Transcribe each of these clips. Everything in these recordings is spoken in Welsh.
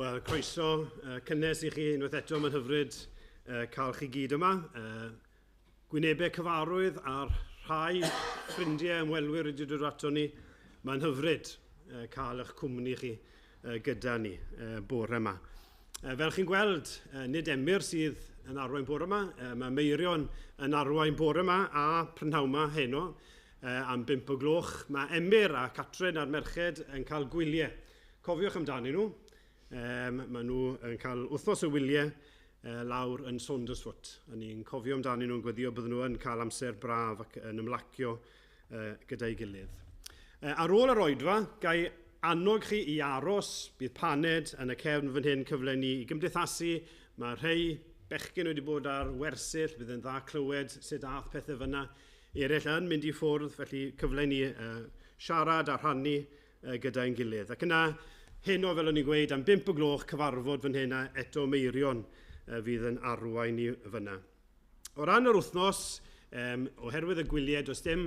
Wel, croeso cynnes i chi unwaith eto. Mae'n hyfryd cael chi gyd yma. Gwynebau cyfarwydd a'r rhai ffrindiau ymwelwyr wedi dod ato ni. Mae'n hyfryd cael eich cwmni chi gyda ni bore yma. Fel chi'n gweld, nid Emyr sydd yn arwain bore yma. Mae Meirion yn arwain bore yma a prynhawn yma heno am 5 o gloch. Mae Emyr a Catrin a'r merched yn cael gwyliau. Cofiwch amdanyn nhw. Um, maen nhw yn cael wythnos o wyliau lawr yn Saundersfoot. A ni'n cofio amdanyn nhw'n gweddio bydden nhw yn cael amser braf ac yn ymlacio gyda'i gilydd. Ar ôl yr oedfa, gai annog chi i aros, bydd paned yn y cefn fan hyn, cyfle ni i gymdeithasu. Mae rhai bechgyn wedi bod ar wersyll, bydd yn dda clywed sut ath pethau fyna. Eraill yn mynd i ffwrdd, felly cyfle ni siarad a rhannu gyda'n gilydd. Ac yna, heno, fel o'n i'n gweud, am 5 o gloch cyfarfod fan hyn a eto Meirion fydd yn arwain ni fyna. O ran yr wythnos, um, oherwydd y gwyliau, does dim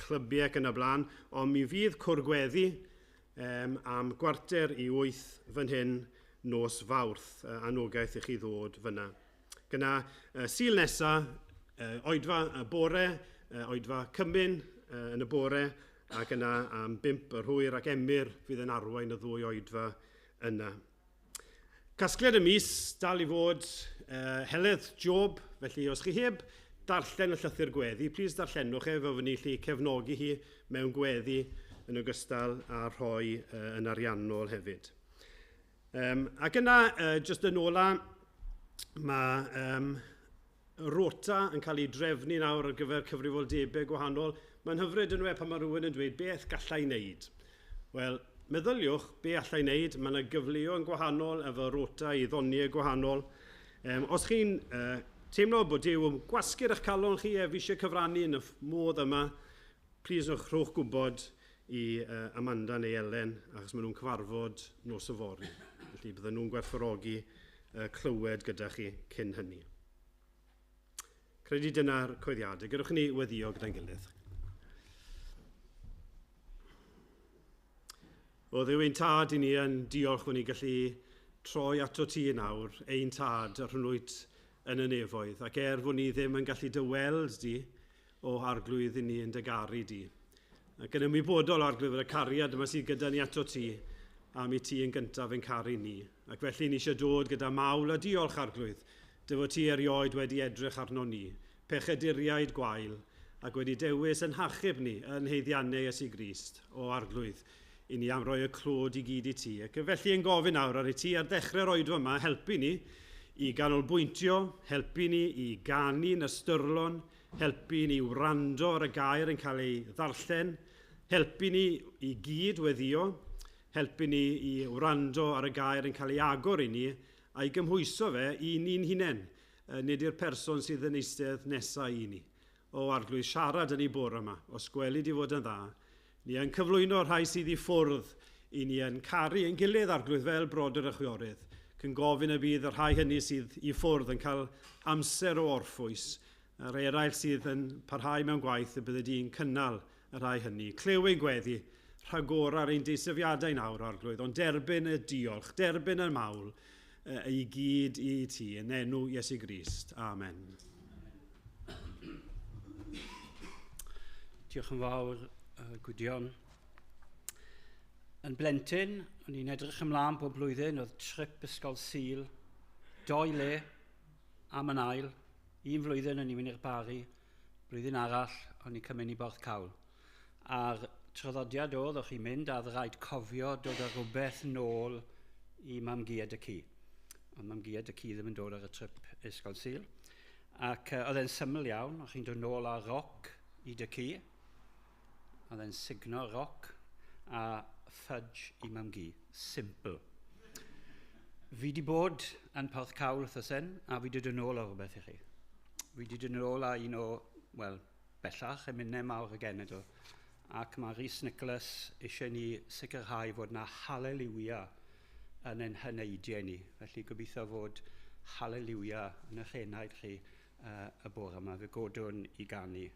clybiau ac yn y blaen, ond mi fydd cwr gweddi um, am 7:45 fan hyn nos Fawrth, anogaeth i chi ddod fyna. Gyna Sul nesa, oedfa y bore, oedfa cymun yn y bore, ac yna am 5 yr hwyr ac Emyr fydd yn arwain y ddwy oedfa yna. Casgliad y mis dal i fod Heledd Job, felly os chi heb darllen y llythyr gweddi, plis darllenwch e, fel fy ni lli cefnogi hi mewn gweddi yn ogystal â rhoi yn ariannol hefyd. Um, ac yna, jyst yn ola, mae rota yn cael ei drefnu nawr ar gyfer cyfrifoldebau gwahanol. Mae'n hyfryd yn we pan mae rhywun yn dweud beth gallai wneud. Wel, meddyliwch be allai wneud. Mae yna gyfleoedd gwahanol efo rota i ddoniau gwahanol. Um, os chi'n teimlo bod Duw yn gwasgu'r eich calon chi a fi eisiau cyfrannu yn y modd yma, Plîs newch rhowch gwybod i Amanda neu Elen, achos maen nhw'n cyfarfod nos yfory. Felly bydden nhw'n gwerthfawrogi clywed gyda chi cyn hynny. Credu dyna'r coeddiadau. Gadewch i ni weddio gyda'n gilydd. O Dduw ein tad, i ni yn diolch fod ni'n gallu troi ato ti yn awr, ein tad, yr hwn wyt yn y nefoedd. Ac er fod ni ddim yn gallu dy weld di, O Arglwydd, i ni yn dy garu di. Ac yn ymwybodol, Arglwydd, fod y cariad yma sydd gyda ni ato ti, am i ti yn gyntaf yn caru ni. Ac felly ni eisiau dod gyda mawl a diolch, Arglwydd, dy fod ti erioed wedi edrych arno ni, pechaduriaid gwael, ac wedi dewis yn hachub ni yn haeddiannau Iesu Grist, o Arglwydd, i ni am roi y clod i gyd i ti. Ac felly yn gofyn nawr ar i ti ar ddechrau'r oedfa yma helpu ni i ganolbwyntio, helpu ni i ganu'n ystyrlon, Helpu ni wrando ar y gair yn cael ei ddarllen, helpu ni i gyd weddio, helpu ni i wrando ar y gair yn cael ei agor i ni, a'i gymhwyso fe i ni'n hunain, nid i'r person sydd yn eistedd nesaf i ni. O Arglwydd, siarad yn ei bore yma, os gweli di fod yn dda. Ni yn cyflwyno rhai sydd i ffwrdd i ni yn caru ein gilydd, Arglwydd, fel brodyr a chwiorydd, cyn gofyn y bydd y rhai hynny sydd i ffwrdd yn cael amser o orffwys, a'r eraill sydd yn parhau mewn gwaith y bydde di'n cynnal y rhai hynny. Clyw ein gweddi, rhagor ar ein deisyfiadau nawr, Arglwydd, ond derbyn y diolch, derbyn y mawl i gyd i ti, yn enw Iesu Grist. Amen. Diolch yn fawr, Gwydion. Yn blentyn, o'n i'n edrych ymlaen bob blwyddyn, oedd trip ysgol Sul, doi le, am yn ail. Un flwyddyn o'n i'n mynd i'r Bari, blwyddyn arall o'n i'n cymryd i Borth Cawl. A'r traddodiad oedd, o'ch chi'n mynd a oedd rhaid cofio dod â rhywbeth nôl i mam-gu a dy-cu. Ond mam-gu a dy-cu ddim yn dod ar y trip ysgol Sul. Ac oedd e'n syml iawn, o'ch chi'n dod nôl â roc i dy-cu, oedd e'n sugno roc a fudge i mam-gu. Simple. Fi di bod yn Porth Cawl wythnos hyn, a fi di dod nôl â rhywbeth i chi. Fi di dod nôl â un o, wel, bellach, emynau mawr y genedl, ac mae Rhys Nicholas eisiau ni sicrhau fod na haleliwia yn ein heneidiau ni. Felly gobeithio fod haleliwia yn eich enaid chi y bore yma. Fe godwn i ganu.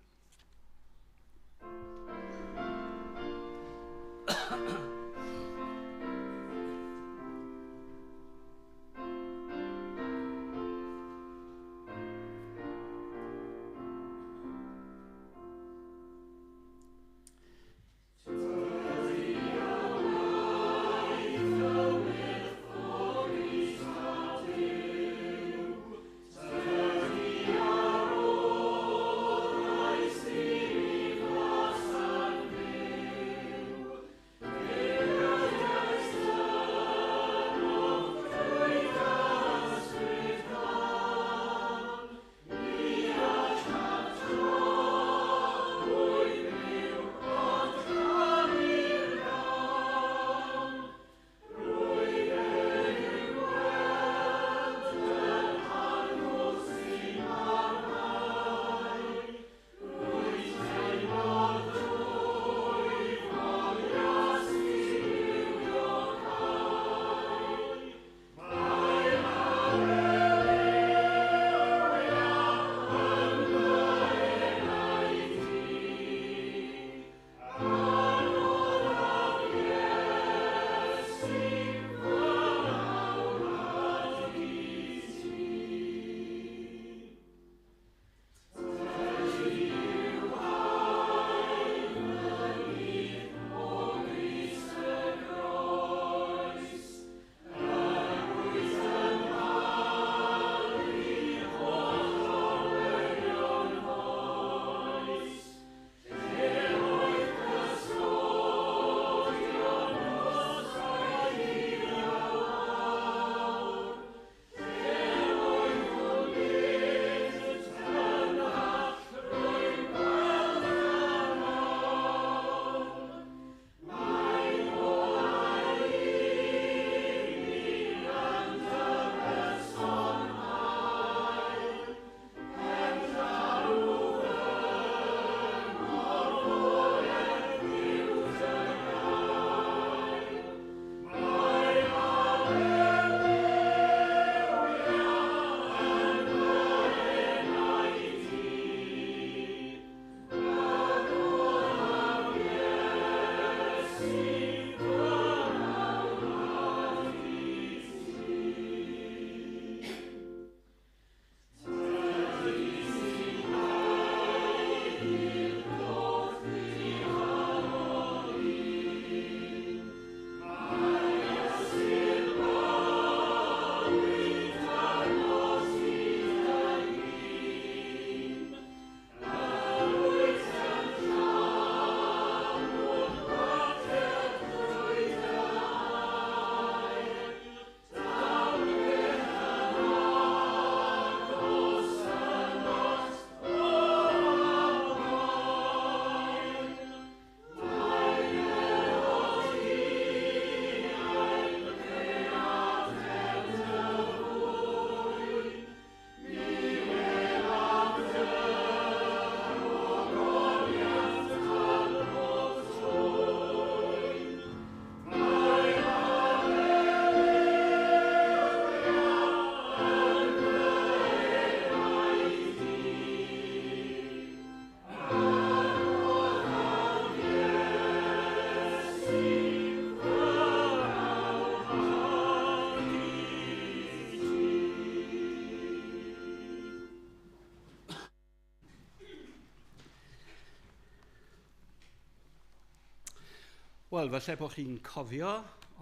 Wel, falle bod chi'n cofio,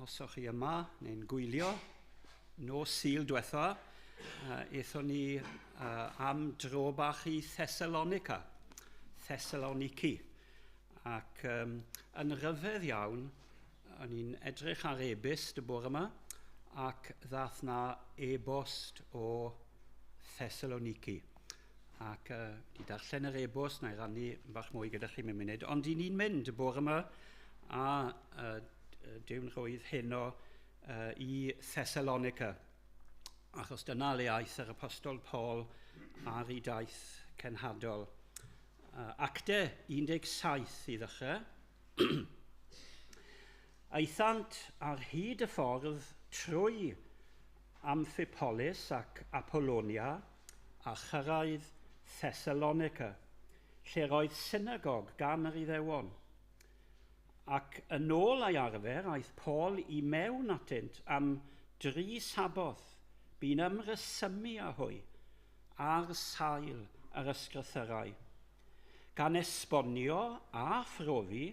os o'ch chi yma neu'n gwylio, nos Sul diwetha, aethon ni am dro bach i Thessalonica, Thessaloniki. Ac yn rhyfedd iawn, o'n i'n edrych ar e-byst y bore yma, ac ddath na e-bost o Thessaloniki. Ac di darllen yr e-bost, na i rannu bach mwy gyda chi mewn munud, ond i ni'n mynd y bore yma, a Duw'n rhoedd heno i Thessalonica, achos dyna le aeth yr Apostol Paul ar ei daith cenhadol. Acte 17 i ddechrau. Aethant ar hyd y ffordd trwy Amphipolis ac Apollonia a chyrraedd Thessalonica, lle roedd synagog gan yr Iddewon. Ac yn ôl ei arfer, aeth Paul i mewn atynt am 3 Saboth, bu'n ymresymu â hwy ar sail yr ysgrythyrau, gan esbonio a phrofi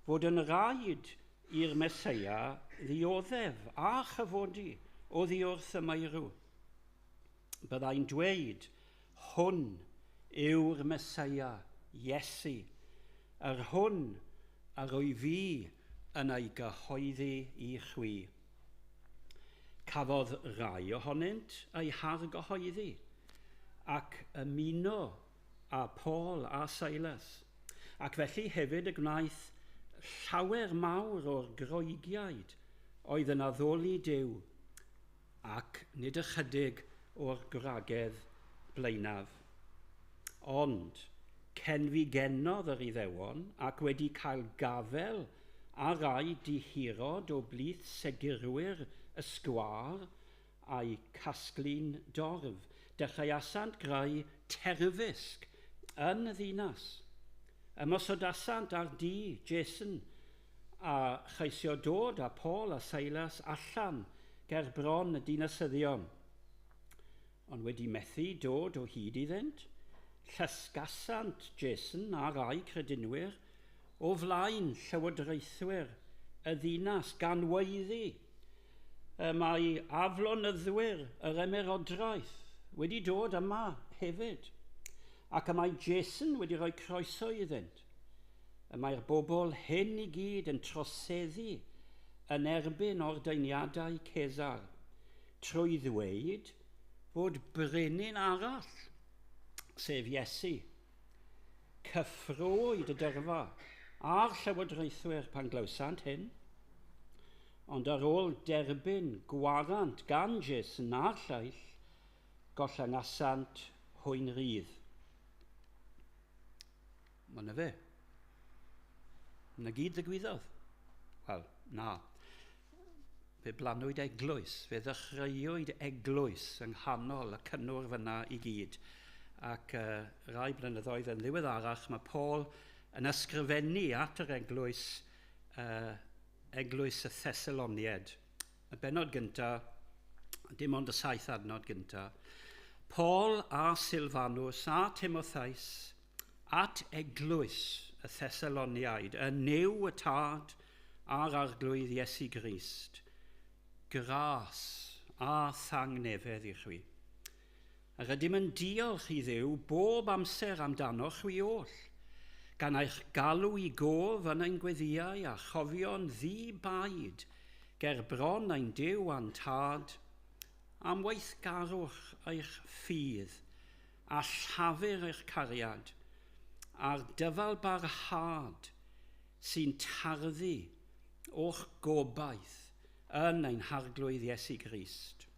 fod yn rhaid i'r Meseia ddioddef a chyfodi oddi wrth y meirw. Byddai'n dweud, hwn yw'r Meseia, Iesu, yr hwn a rwy fi yn ei gyhoeddi i chwi. Cafodd rai ohonynt eu hargyhoeddi ac ymuno â Paul a Silas, ac felly hefyd y gwnaeth llawer mawr o'r Groegiaid oedd yn addoli Duw, ac nid ychydig o'r gwragedd blaenaf. Ond cenfigenodd yr Iddewon ac wedi cael gafel ar rai dihirod o blith segurwyr y sgwâr a'i casglu'n dorf, dechreuasant greu terfysg yn y ddinas. Ymosodasant ar dŷ Jason a cheisio dod â Paul a Silas allan ger bron y dinasyddion. Ond wedi methu dod o hyd iddynt, llysgasant Jason a rai credinwyr o flaen llywodraethwyr y ddinas gan weiddi. Mae aflonyddwyr yr ymerodraeth wedi dod yma hefyd, ac y mae Jason wedi rhoi croeso iddynt. Y mae'r bobl hyn i gyd yn troseddu yn erbyn ordeiniadau Cesar, trwy ddweud fod brenin arall, sef Iesu. Cyffrowyd y dyrfa a'r llywodraethwyr pan glywsant hyn, ond ar ôl derbyn gwarant gan Jason a'r lleill, gollyngasant hwy'n rydd. Mae 'na fe. 'Na gyd ddigwyddodd. Wel, na. Fe blannwyd eglwys, fe ddechreuwyd eglwys yng nghanol y cynnwrf yna i gyd. Ac rai blynyddoedd yn ddiweddarach, mae Paul yn ysgrifennu at yr eglwys, eglwys y Thessaloniaid. Y bennod gyntaf, dim ond y 7 adnod gyntaf. Paul a Silfanus a Timotheus at eglwys y Thessaloniaid, y Nuw y Tad a'r Arglwydd Iesu Grist, gras a thangnefedd i chwi. Yr ydym yn diolch i Dduw bob amser amdano chwi oll, gan eich galw i gof yn ein gweddïau a chofio'n ddi-baid ger bron ein Duw a'n Tad, am weithgarwch eich ffydd a llafur eich cariad, a'r dyfal barhad sy'n tarddu o'ch gobaith yn ein Harglwydd Iesu Grist.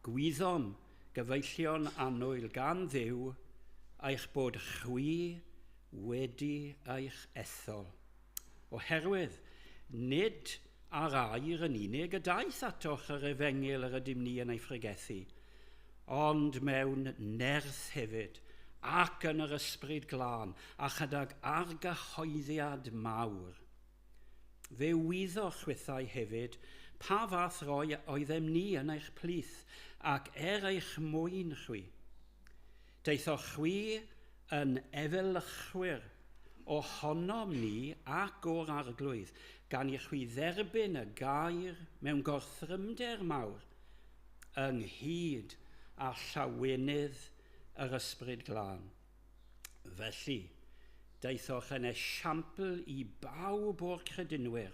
Gwyddom, gyfeillion annwyl gan Dduw, eich bod chwi wedi eich ethol. Oherwydd, nid ar air yn unig y daeth atoch yr efengyl yr ydym ni yn ei phregethu, ond mewn nerth hefyd, ac yn yr ysbryd glân, a chydag argyhoeddiad mawr. Fe wyddoch chwithau hefyd pa fath roi oeddem ni yn eich plith, ac er eich mwyn chwi. Daethoch chwi yn efelychwyr ohonom ni ac o'r arglwydd, gan i chwi dderbyn y gair mewn gorthrymder mawr, ynghyd â llawenydd yr ysbryd glân. Felly, daethoch yn esiampl i bawb o'r credinwyr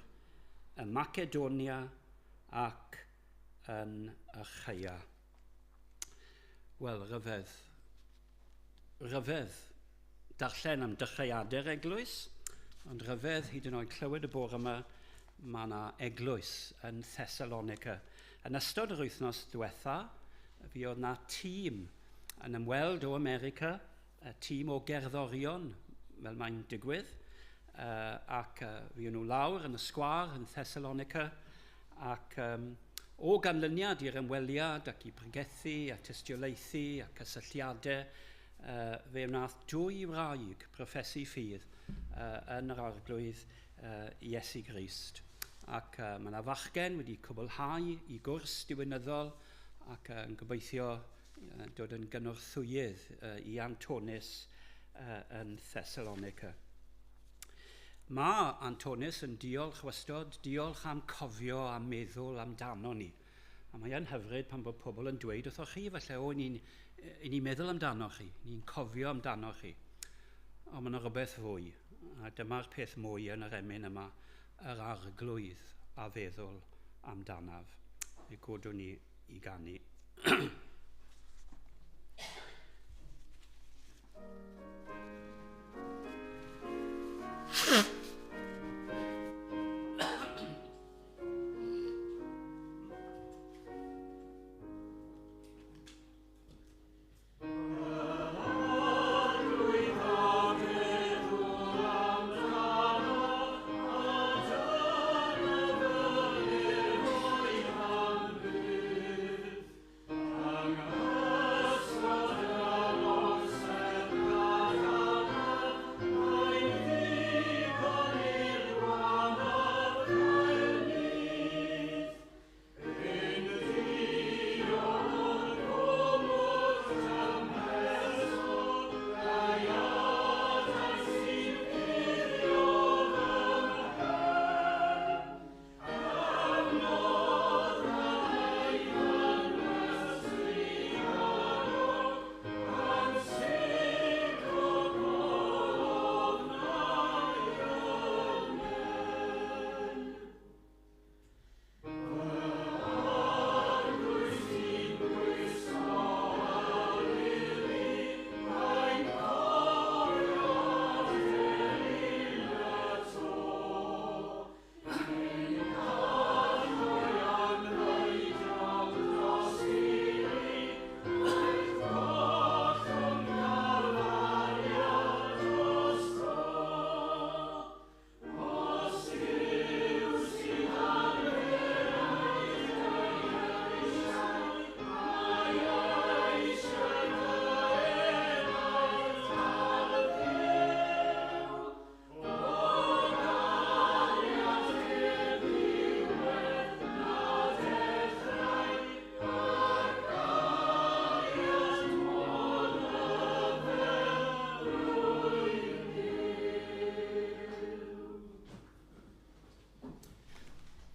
ym Macedonia ac yn Achaia. Wel, rhyfedd. Rhyfedd. Darllen am dechreuadau'r eglwys, ond rhyfedd hyd yn oed clywed y bore yma, mae yna eglwys yn Thessalonica. Yn ystod yr wythnos diwetha, fi oedd na tîm yn ymweld o America, y tîm o gerddorion, fel mae'n digwydd, ac fi nhw lawr yn y sgwâr yn Thessalonica, ac o ganlyniad i'r ymweliad ac i pregethu a tystiolaethu a cysylltiadau, fe wnaeth dwy wraig proffesu ffydd yn yr arglwydd Iesu Grist. Ac mae yna fachgen wedi cwblhau i gwrs diwinyddol ac yn gobeithio dod yn gynorthwyydd i Antonis yn Thessalonica. Mae Antonis yn diolch wastod, diolch am cofio a meddwl amdano ni. A mae yn hyfryd pan bod pobl yn dweud wrthoch chi, falle, o, ni'n ni meddwl amdano chi, ni'n cofio amdano chi. Ond mae yna rhywbeth fwy, a dyma'r peth mwy yn yr emyn yma, yr arglwydd a feddwl amdanaf. Fe godwn ni i ganu.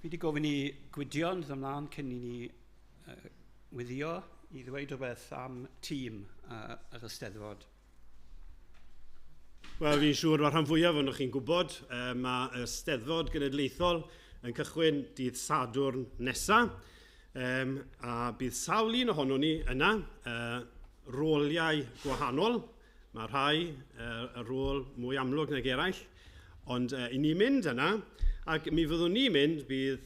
Fi wedi gofyn i Gwydion ddod ymlaen cyn i ni wyddio i ddweud rhywbeth am tîm yr Eisteddfod. Wel, fi'n siŵr mae'r rhan fwyaf ohonoch chi'n gwybod, mae y Steddfod Genedlaethol yn cychwyn dydd Sadwrn nesaf, a bydd sawl un ohonon ni yna, roliau gwahanol. Mae rhai y rôl mwy amlwg nag eraill, ond i ni mynd yna, ac mi fyddwn ni'n mynd, bydd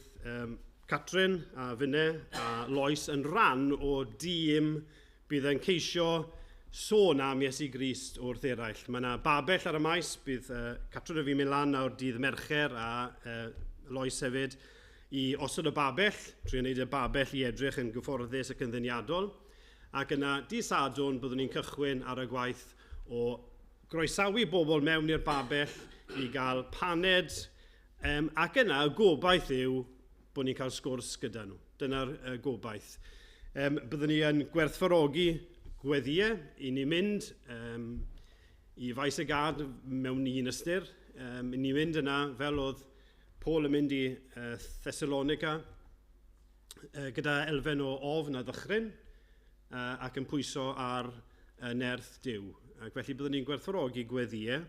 Catrin a finne a Lois yn rhan o dîm bydd yn ceisio sôn am Iesu Grist wrth eraill. Mae yna babell ar y maes, bydd Catrin a fi'n mynd lan nawr dydd Mercher a Lois hefyd i osod y babell, trio wneud y babell i edrych yn gyfforddus ac yn ddeniadol. Ac yna, dydd Sadwrn, byddwn ni'n cychwyn ar y gwaith o groesawu bobl mewn i'r babell i gael paned, ac yna y gobaith yw bod ni'n cael sgwrs gyda nhw. Dyna'r gobaith. Byddwn ni yn gwerthfawrogi gweddïau i ni mynd. i faes y gad mewn un ystyr. Ni'n mynd yna fel oedd Paul yn mynd i Thessalonica gyda elfen o ofn a ddychryn ac yn pwyso ar nerth Duw. Ac felly byddwn ni'n gwerthfawrogi gweddïau.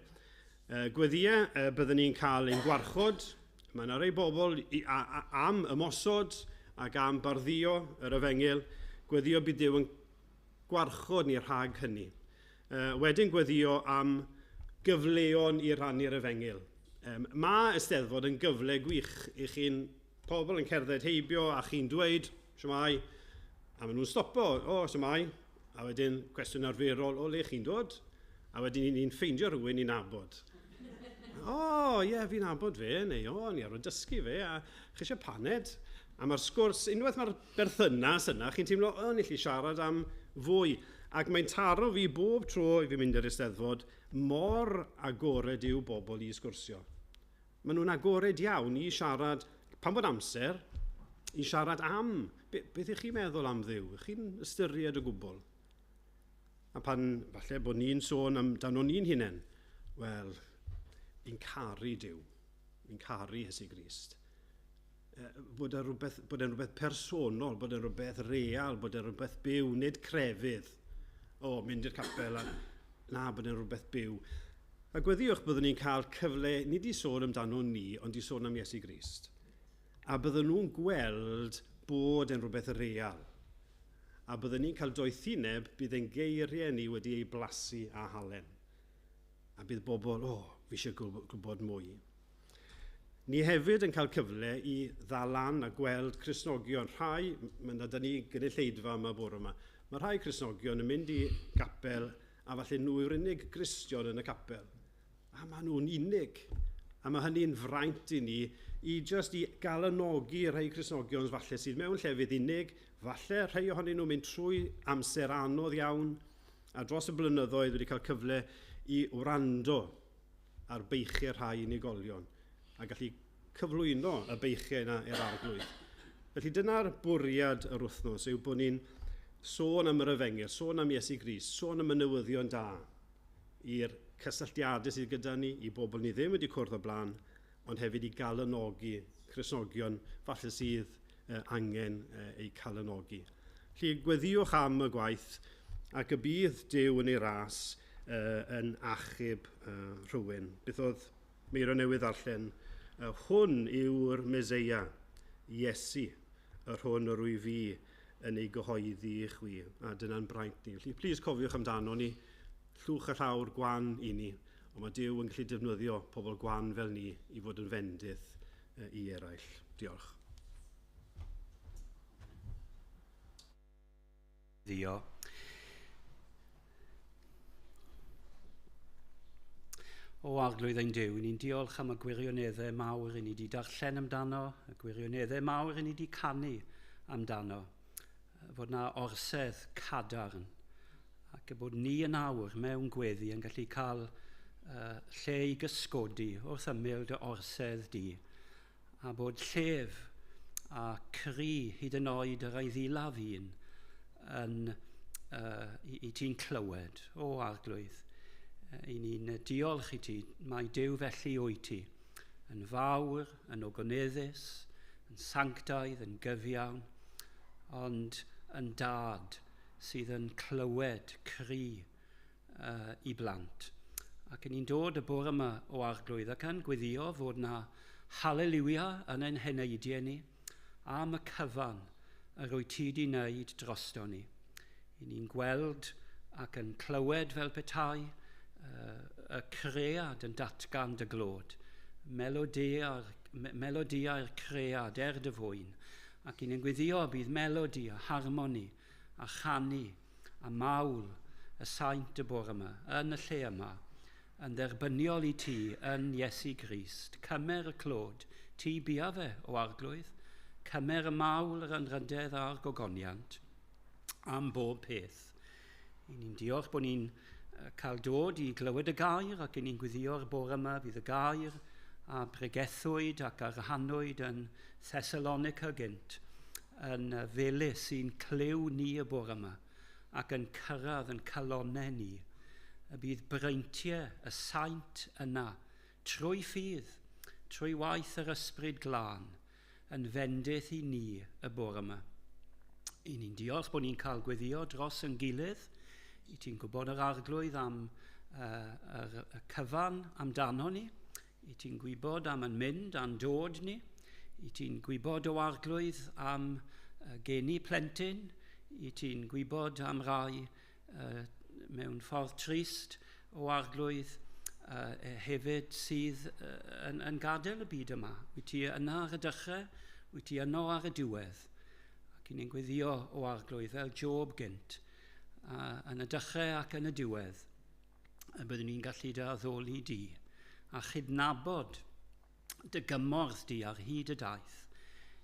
Gweddïau byddwn ni'n cael ein gwarchod. Mae yna rhai bobl am ymosod ac am barddio yr efengyl. Gweddio bydd Duw yn gwarchod ni rhag hynny. Wedyn gweddio am gyfleon i rannu'r efengyl. Mae Eisteddfod yn gyfle gwych i chi'n pobl yn cerdded heibio a chi'n dweud, "Shwmae," a maen nhw'n stopo, "O, shwmae," a wedyn cwestiwn arferol, "O, le chi'n dod?" A wedyn ni'n ffeindio rhywun i'n nabod. "O, ie, yeah, fi'n nabod fe," neu "O, ni ar o dysgu fe, a chi eisiau paned?" A mae'r sgwrs, unwaith mae'r berthynas yna, chi'n teimlo, "O, ni allu siarad am fwy." Ac mae'n taro fi bob tro i fi mynd i'r Eisteddfod, mor agored yw bobl i sgwrsio. Maen nhw'n agored iawn i siarad, pan bod amser, i siarad am, beth ych chi'n meddwl am Dduw? Ych chi'n ystyried o gwbl? A pan, falle, bod ni'n sôn amdano ni'n hunain, wel, fi'n caru Duw, fi'n caru Iesu Grist. Bod e'n rhywbeth, bod e'n rhywbeth personol, bod e'n rhywbeth real, bod e'n rhywbeth byw, nid crefydd. O, mynd i'r capel, a, na, bod e'n rhywbeth byw. A gweddiwch byddwn ni'n cael cyfle, nid i sôn amdano ni, ond i sôn am Iesu Grist. A byddwn nhw'n gweld bod e'n rhywbeth real. A byddwn ni'n cael doethineb bydd ein geiriau ni wedi ei blasu â halen. A bydd bobl, "O, fi eisiau gwybod mwy." Ni hefyd yn cael cyfle i ddal lan a gweld Cristnogion. Rhai, mae yna da ni gynulleidfa yma bore yma, mae rhai Cristnogion yn mynd i gapel a falle nhw yw'r unig Gristion yn y capel. A maen nhw'n unig. A mae hynny'n fraint i ni i just i galanogi rhai Cristnogion falle sydd mewn llefydd unig, falle rhai ohonyn nhw'n mynd trwy amser anodd iawn, a dros y blynyddoedd wedi cael cyfle i wrando ar beichiau rhai unigolion a gallu cyflwyno y beichiau yna i'r Arglwydd. Felly dyna'r bwriad yr wythnos, yw bod ni'n sôn am yr efengyl, sôn am Iesu Grist, sôn am y newyddion da i'r cysylltiadau sydd gyda ni, i bobl ni ddim wedi cwrdd o blaen, ond hefyd i galanogi Cristnogion falle sydd angen eu calanogi. Felly gweddiwch am y gwaith ac y bydd Duw yn ei ras yn achub rhywun. Beth oedd Meiro newydd ddarllen, "Hwn yw'r Meseia, Iesu, yr hwn yr wyf fi yn ei gyhoeddi i chwi." A dyna'n braint ni. Felly, plis cofiwch amdano ni, llwch y llawr gwan i ni, ond mae Duw yn gallu defnyddio pobl gwan fel ni i fod yn fendith i eraill. Diolch. Dio. O Arglwydd ein Duw, ni'n diolch am y gwirioneddau mawr i ni wedi darllen amdano, y gwirioneddau mawr i ni wedi canu amdano, fod na orsedd cadarn, ac y bod ni yn awr mewn gweddi yn gallu cael lle i gysgodi wrth ymyl dy orsedd di, a bod llef a cri hyd yn oed yr eiddilaf un yn, i ti'n clywed, o Arglwydd. I ni'n diolch i ti, mae Duw felly wyt ti, yn fawr, yn ogoneddus, yn sanctaidd, yn gyfiawn, ond yn dad sydd yn clywed cri i blant. Ac ni'n dod y bore yma o Arglwydd ac yn gweddio fod na haleliwia yn ein heneidiau ni am y cyfan yr wyt ti wedi wneud drosto ni. I ni'n gweld ac yn clywed fel petai y cread yn datgan dy glod, melodiau'r cread er dy fwyn, ac i ni'n gweddio bydd melodi a harmoni a chanu a mawl y saint y bore yma, yn y lle yma, yn dderbyniol i ti yn Iesu Grist. Cymer y clod, ti bia fe o Arglwydd, cymer y mawl yr anrhydedd a'r gogoniant am bob peth. I ni'n diolch bod ni'n cael dod i glywed y gair ac i ni'n gweddio'r bore yma fydd y gair a bregethwyd ac a rhanwyd yn Thessalonica gynt yn felys sy'n clyw ni y bore yma ac yn cyrraedd yn calonau ni. y bydd breintiau y saint yna, trwy ffydd, trwy waith yr Ysbryd Glân, yn fendith i ni y bore yma. I ni'n diolch bod ni'n cael gweddio dros yn gilydd. I ti'n gwybod yr Arglwydd am y cyfan amdano ni. I ti'n gwybod am yn mynd a'n dod ni. I ti'n gwybod o Arglwydd am geni plentyn. I ti'n gwybod am rai mewn ffordd trist o Arglwydd hefyd sydd yn gadael y byd yma. Wyt ti yna ar y dechrau, wyt ti yno ar y diwedd. Ac i ni'n gweddio o Arglwydd fel Job gynt, yn y dechrau ac yn y diwedd, y byddwn ni'n gallu dy addoli di a chydnabod dy gymorth di ar hyd y daith.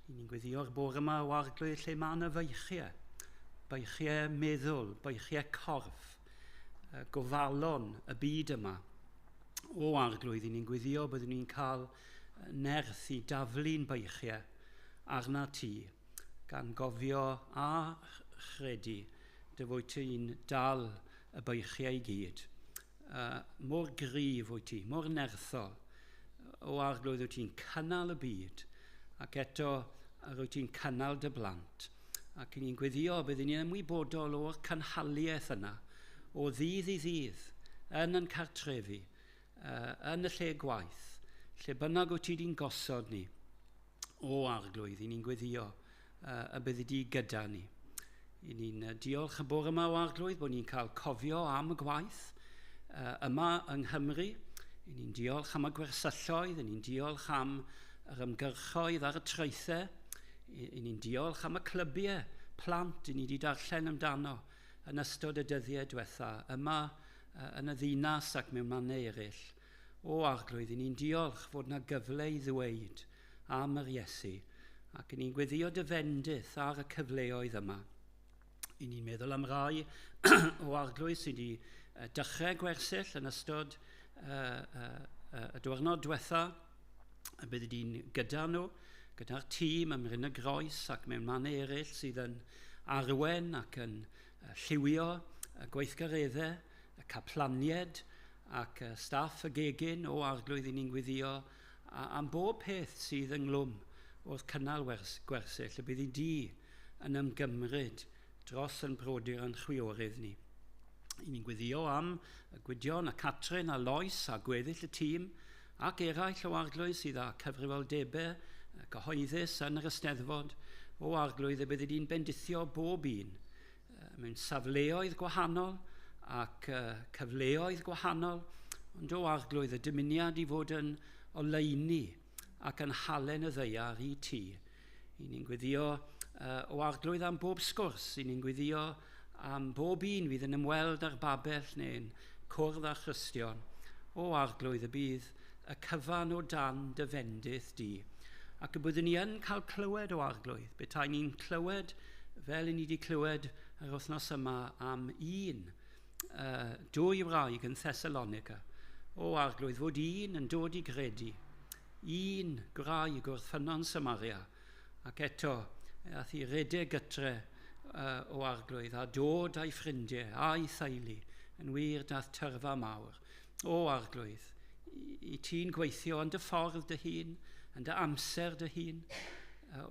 I ni'n gweddio'r bore yma o Arglwydd lle mae yna feichiau, beichiau meddwl, beichiau corff, gofalon y byd yma. O Arglwydd, i ni'n gweddio byddwn ni'n cael nerth i daflu'n beichiau arna ti, gan gofio a chredu dy fod ti'n dal y beichiau i gyd. Mor gryf wyt ti, mor nerthol. O Arglwydd, wyt ti'n cynnal y byd, ac eto wyt ti'n cynnal dy blant. Ac i ni'n gweddio byddwn ni'n ymwybodol o'r cynhaliaeth yna, o ddydd i ddydd, yn cartrefi, yn y lle gwaith, lle bynnag wyt ti di'n gosod ni. O Arglwydd, i ni'n gweddio y byddi di gyda ni. I ni'n diolch y bore yma o Arglwydd bod ni'n cael cofio am y gwaith yma yng Nghymru. I ni'n diolch am y gwersylloedd, i ni'n diolch am yr ymgyrchoedd ar y traethau, i ni'n diolch am y clybiau plant i ni wedi darllen amdano yn ystod y dyddiau diwetha, yma yn y ddinas ac mewn mannau eraill. O Arglwydd, i ni'n diolch fod yna gyfle i ddweud am yr Iesu, ac i ni'n gweddio dy fendith ar y cyfleoedd yma. I ni'n meddwl am rai o Arglwydd sydd wedi dechrau gwersyll yn ystod y diwrnod diwetha, y byddi di'n gyda nhw, gyda'r tîm ym Mryn y Groes ac mewn mannau eraill sydd yn arwen ac yn lliwio y gweithgareddau, y caplanied ac staff y gegin. O Arglwydd, i ni'n gweddio am bob peth sydd ynghlwm wrth cynnal gwersyll, y byddi di yn ymgymryd dros yn brodyr a'n chwiorydd ni. I ni'n gweddio am y Gwydion a Catrin a Lois a gweddill y tîm ac eraill o Arglwydd sydd â cyfrifoldebau cyhoeddus yn yr Eisteddfod. O Arglwydd, y byddi di'n bendithio bob un mewn safleoedd gwahanol ac cyfleoedd gwahanol, ond o Arglwydd, y dymuniad i fod yn oleuni ac yn halen y ddaear i ti. I ni'n gweddio o Arglwydd am bob sgwrs, i ni'n gweddio am bob un fydd yn ymweld â'r babell neu'n cwrdd â Christion. O Arglwydd, y bydd y cyfan o dan dy fendith di. Ac y byddwn ni yn cael clywed o Arglwydd, bethau ni'n clywed fel i ni wedi clywed yr wythnos yma am un, dwy wraig yn Thessalonica. O Arglwydd, fod un yn dod i gredu, un gwraig wrth ffynnon Samaria, ac eto ath i redeg gytre o Arglwydd a dod a'i ffrindiau a'i theulu, yn wir dath tyrfa mawr. O Arglwydd, i ti'n gweithio yn dy ffordd dy hun, yn dy amser dy hun,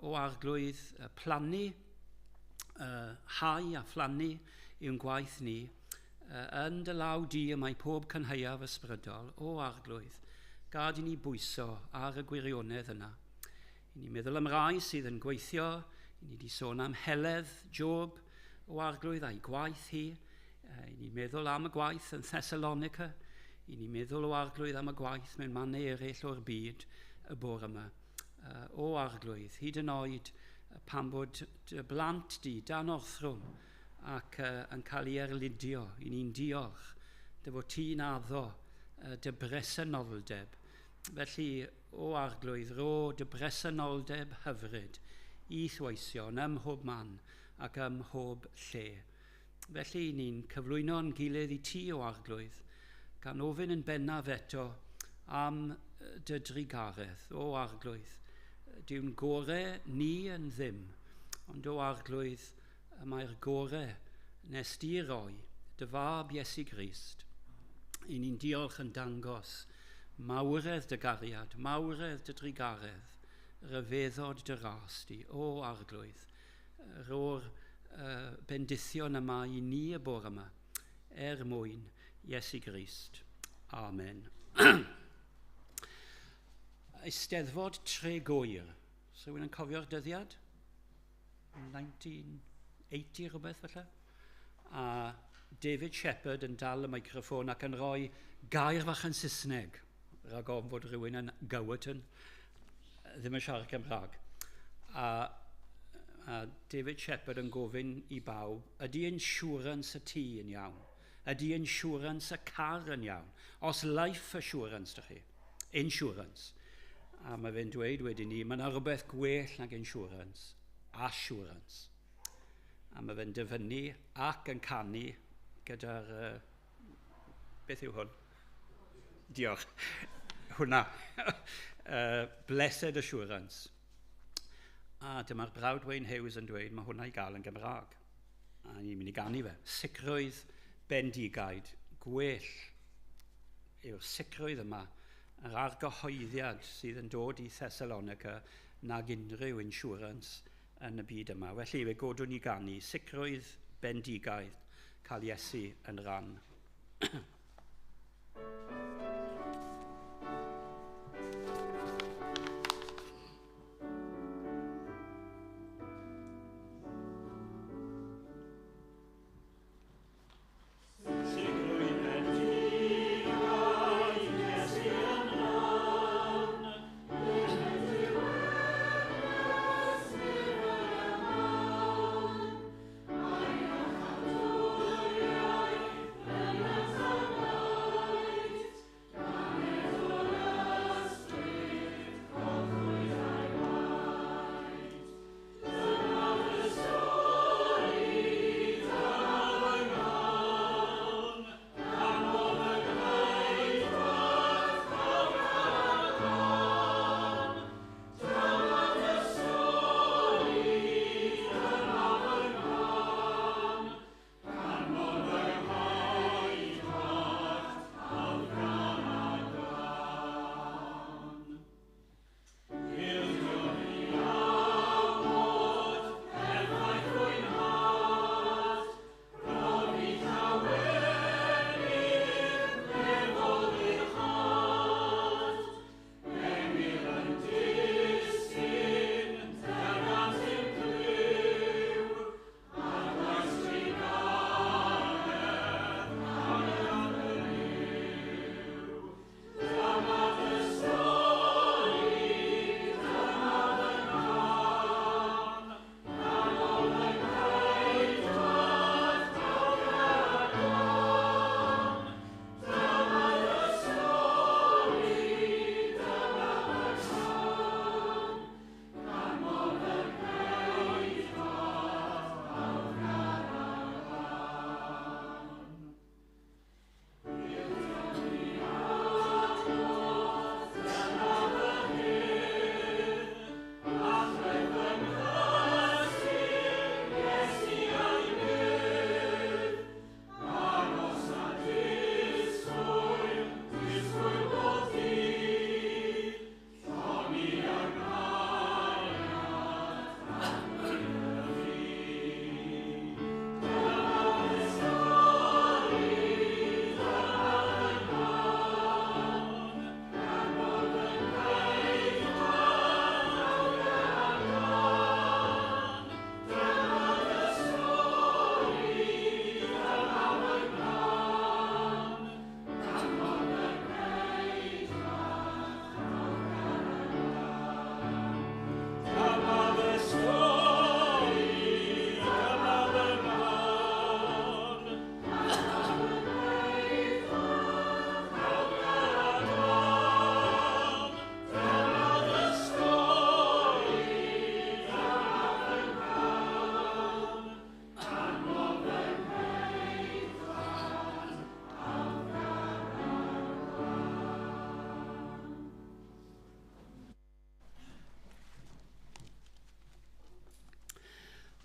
o Arglwydd, plannu, hau a phlannu yw'n gwaith ni, yn dy law di y mae pob cynhaeaf ysbrydol. O Arglwydd, gad i ni bwyso ar y gwirionedd yna. I ni'n meddwl am rai sydd yn gweithio, i ni wedi sôn am Heledd, Job, o Arglwydd a'i gwaith hi, i ni'n meddwl am y gwaith yn Thessalonica, i ni'n meddwl o Arglwydd am y gwaith mewn mannau eraill o'r byd y bore yma. O Arglwydd, hyd yn oed pan bod dy blant di dan orthrwm ac yn cael ei erlidio, i ni'n diolch dy fod ti'n addo dy bresenoldeb. Felly, o Arglwydd, ro dy bresenoldeb hyfryd i'th weision ym mhob man ac ym mhob lle. Felly, ni'n cyflwyno'n gilydd i ti, o Arglwydd, gan ofyn yn bennaf eto am dy drugaredd, o Arglwydd. Dyw'n gore ni yn ddim, ond o Arglwydd, y mae'r gore nes di roi, dy fab Iesu Grist. I ni'n diolch yn dangos mawredd dy gariad, mawredd dy drugaredd, rhyfeddod dy ras di, o Arglwydd, rho'r bendithion yma i ni y bore yma, er mwyn Iesu Grist. Amen. Eisteddfod Tregwyr. So rhywun yn cofio'r dyddiad? 1980 rhywbeth falle? A David Shepherd yn dal y microffon ac yn rhoi gair fach yn Saesneg, rhag ofn fod rhywun yn Gowerton ddim yn siarad Cymraeg. A David Shepherd yn gofyn i bawb, ydy insurance y tŷ yn iawn? Ydy insurance y car yn iawn? Os life assurance dych chi? Insurance. A mae fe'n dweud wedyn ni, mae yna rhywbeth gwell nag insurance. Assurance. A mae fe'n dyfynnu ac yn canu gyda'r... Beth yw hwn? Diolch. Hwna. Blessed Assurance. A dyma'r brawd Wayne Hughes yn dweud, mae hwnna i gael yn Gymraeg. A ni'n mynd i ganu fe. Sicrwydd bendigaid, gwell yw'r sicrwydd yma, yr argyhoeddiad sydd yn dod i Thessalonica nag unrhyw insurance yn y byd yma. Felly fe godwn ni ganu sicrwydd bendigaid, cael Iesu yn rhan.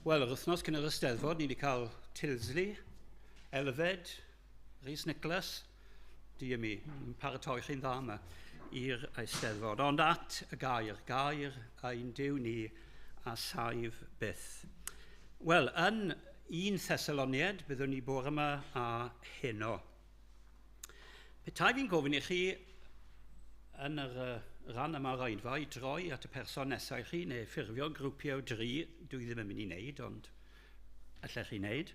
Wel, yr wythnos cyn yr Eisteddfod, ni wedi cael Tilsley, Elfed, Rhys Nicholas. Di mi, ni'n paratoi chi'n dda yma i'r Eisteddfod. Ond at y gair, gair ein Duw ni a saif byth. Wel, yn 1 Thessaloniaid, byddwn ni bore yma a heno. Petai fi'n gofyn i chi yn yr rhan yma o'r oedfa i droi at y person nesaf i chi, neu ffurfio grwpiau o dri, dwi ddim yn mynd i wneud, ond allech chi wneud.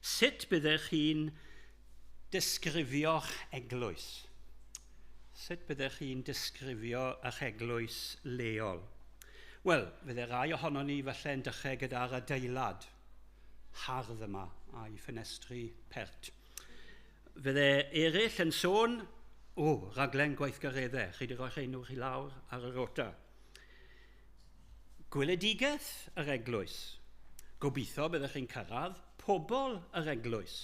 Sut byddech chi'n disgrifio'ch eglwys? Sut byddech chi'n disgrifio eich eglwys leol? Wel, fydde rai ohonon ni falle yn dechrau gyda'r adeilad hardd yma a'i ffenestri pert. Fydde eraill yn sôn, o, raglen gweithgareddau, chi wedi rhoi'ch enw chi lawr ar y rota. Gweledigaeth yr eglwys. Gobeithio byddech chi'n cyrraedd pobl yr eglwys.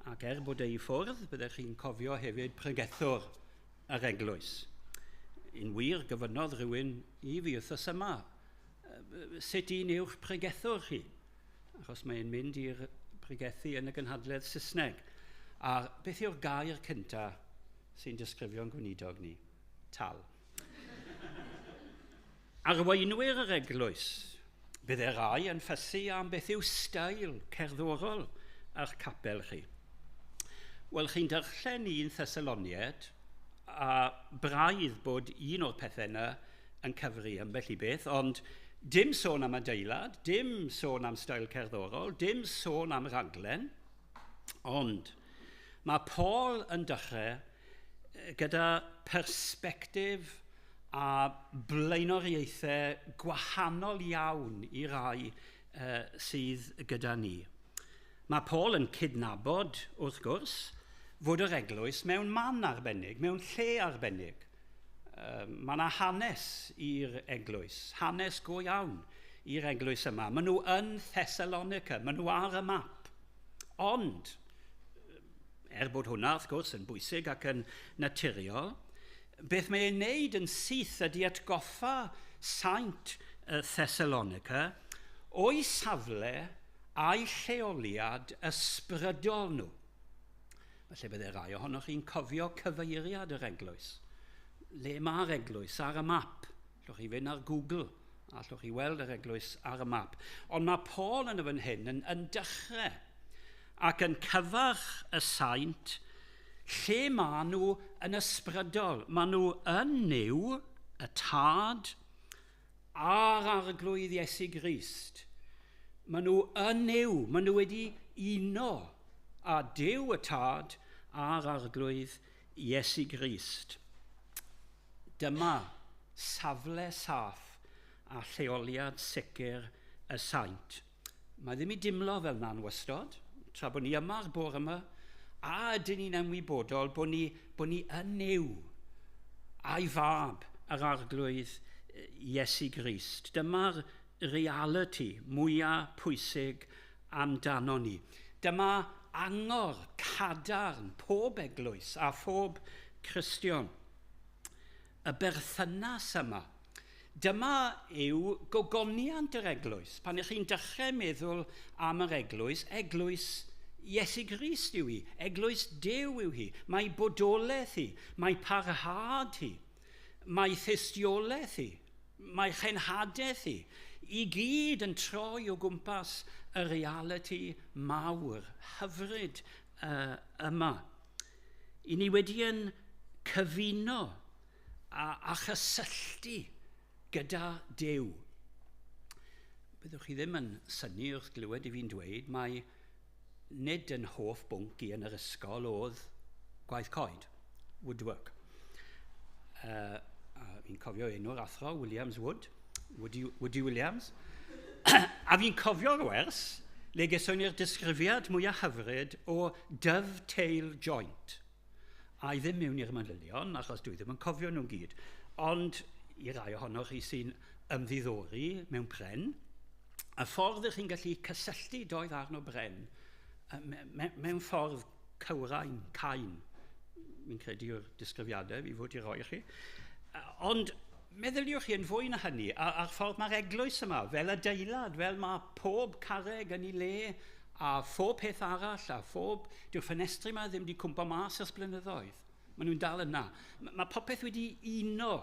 Ac er bod ei ffwrdd, byddech chi'n cofio hefyd pregethwr yr eglwys. Yn wir, gofynnodd rhywun i fi wythnos yma, sut un yw'ch pregethwr chi? Achos mae'n mynd i'r pregethu yn y gynhadledd Saesneg. A beth yw'r gair cyntaf sy'n disgrifio'n gweinidog ni? Tal. Arweinwyr yr eglwys. Bydde rai yn ffysu am beth yw steil cerddorol eich capel chi. Wel, chi'n darllen 1 Thessaloniaid, a braidd bod un o'r pethau yna yn cyfri ambell i beth, ond dim sôn am adeilad, dim sôn am steil cerddorol, dim sôn am raglen, ond mae Paul yn dechrau gyda persbectif a blaenoriaethau gwahanol iawn i rai sydd gyda ni. Mae Paul yn cydnabod, wrth gwrs, fod yr eglwys mewn man arbennig, mewn lle arbennig. Mae yna hanes i'r eglwys, hanes go iawn i'r eglwys yma. Maen nhw yn Thessalonica, maen nhw ar y map. Ond, er bod hwnna, wrth gwrs, yn bwysig ac yn naturiol, beth mae e'n neud yn syth ydy atgoffa saint Thessalonica o'i safle a'i lleoliad ysbrydol nhw. Felly bydde rai ohonoch chi'n cofio cyfeiriad yr eglwys. Le mae'r eglwys ar y map? Allwch chi fynd ar Google a allwch chi weld yr eglwys ar y map. Ond mae Paul yn y fan hyn yn dechrau ac yn cyfarch y saint lle maen nhw yn ysbrydol. Maen nhw yn Nuw, y Tad, a'r Arglwydd Iesu Grist. Maen nhw yn Nuw, maen nhw wedi uno â Duw y Tad a'r Arglwydd Iesu Grist. Dyma safle saff a lleoliad sicr y saint. Mae ddim i dimlo fel na'n wastod, tra bod ni yma'r bore yma, a ydyn ni'n ymwybodol bod ni yn Nuw a'i fab yr Arglwydd Iesu Grist. Dyma'r reality mwyaf pwysig amdano ni. Dyma angor cadarn pob eglwys a phob Cristion. Y berthynas yma. Dyma yw gogoniant yr eglwys. Pan ych chi'n dechrau meddwl am yr eglwys, eglwys Iesu Grist yw hi, eglwys Duw yw hi, mae bodolaeth hi, mae parhad hi, mae thystiolaeth hi, mae chenhadaeth hi, i gyd yn troi o gwmpas y reality mawr, hyfryd yma. I ni wedi yn cyfuno a chysylltu gyda Duw. Byddwch chi ddim yn synnu wrth glywed i fi'n dweud mai nid yn hoff bwnc i yn yr ysgol oedd gwaith coed, woodwork. Fi'n cofio enw'r athro, Williams Wood, Woody Williams. A fi'n cofio'r wers le geson ni'r disgrifiad mwyaf hyfryd o dovetail joint. A i ddim mewn i'r manylion, achos dwi ddim yn cofio nhw'n gyd. Ond i rai ohonoch chi sy'n ymddiddori mewn pren, y ffordd ych chi'n gallu cysylltu doi ddarn o bren mewn ffordd cywrain, cain, fi'n credu yw'r disgrifiadau fi fod i roi chi. Ond meddyliwch chi yn fwy na hynny, a'r ffordd mae'r eglwys yma, fel adeilad, fel mae pob carreg yn ei le A phob peth arall, a phob... Dyw'r ffenestri yma ddim wedi cwmpo mas ers blynyddoedd. Maen nhw'n dal yna. Mae popeth wedi uno.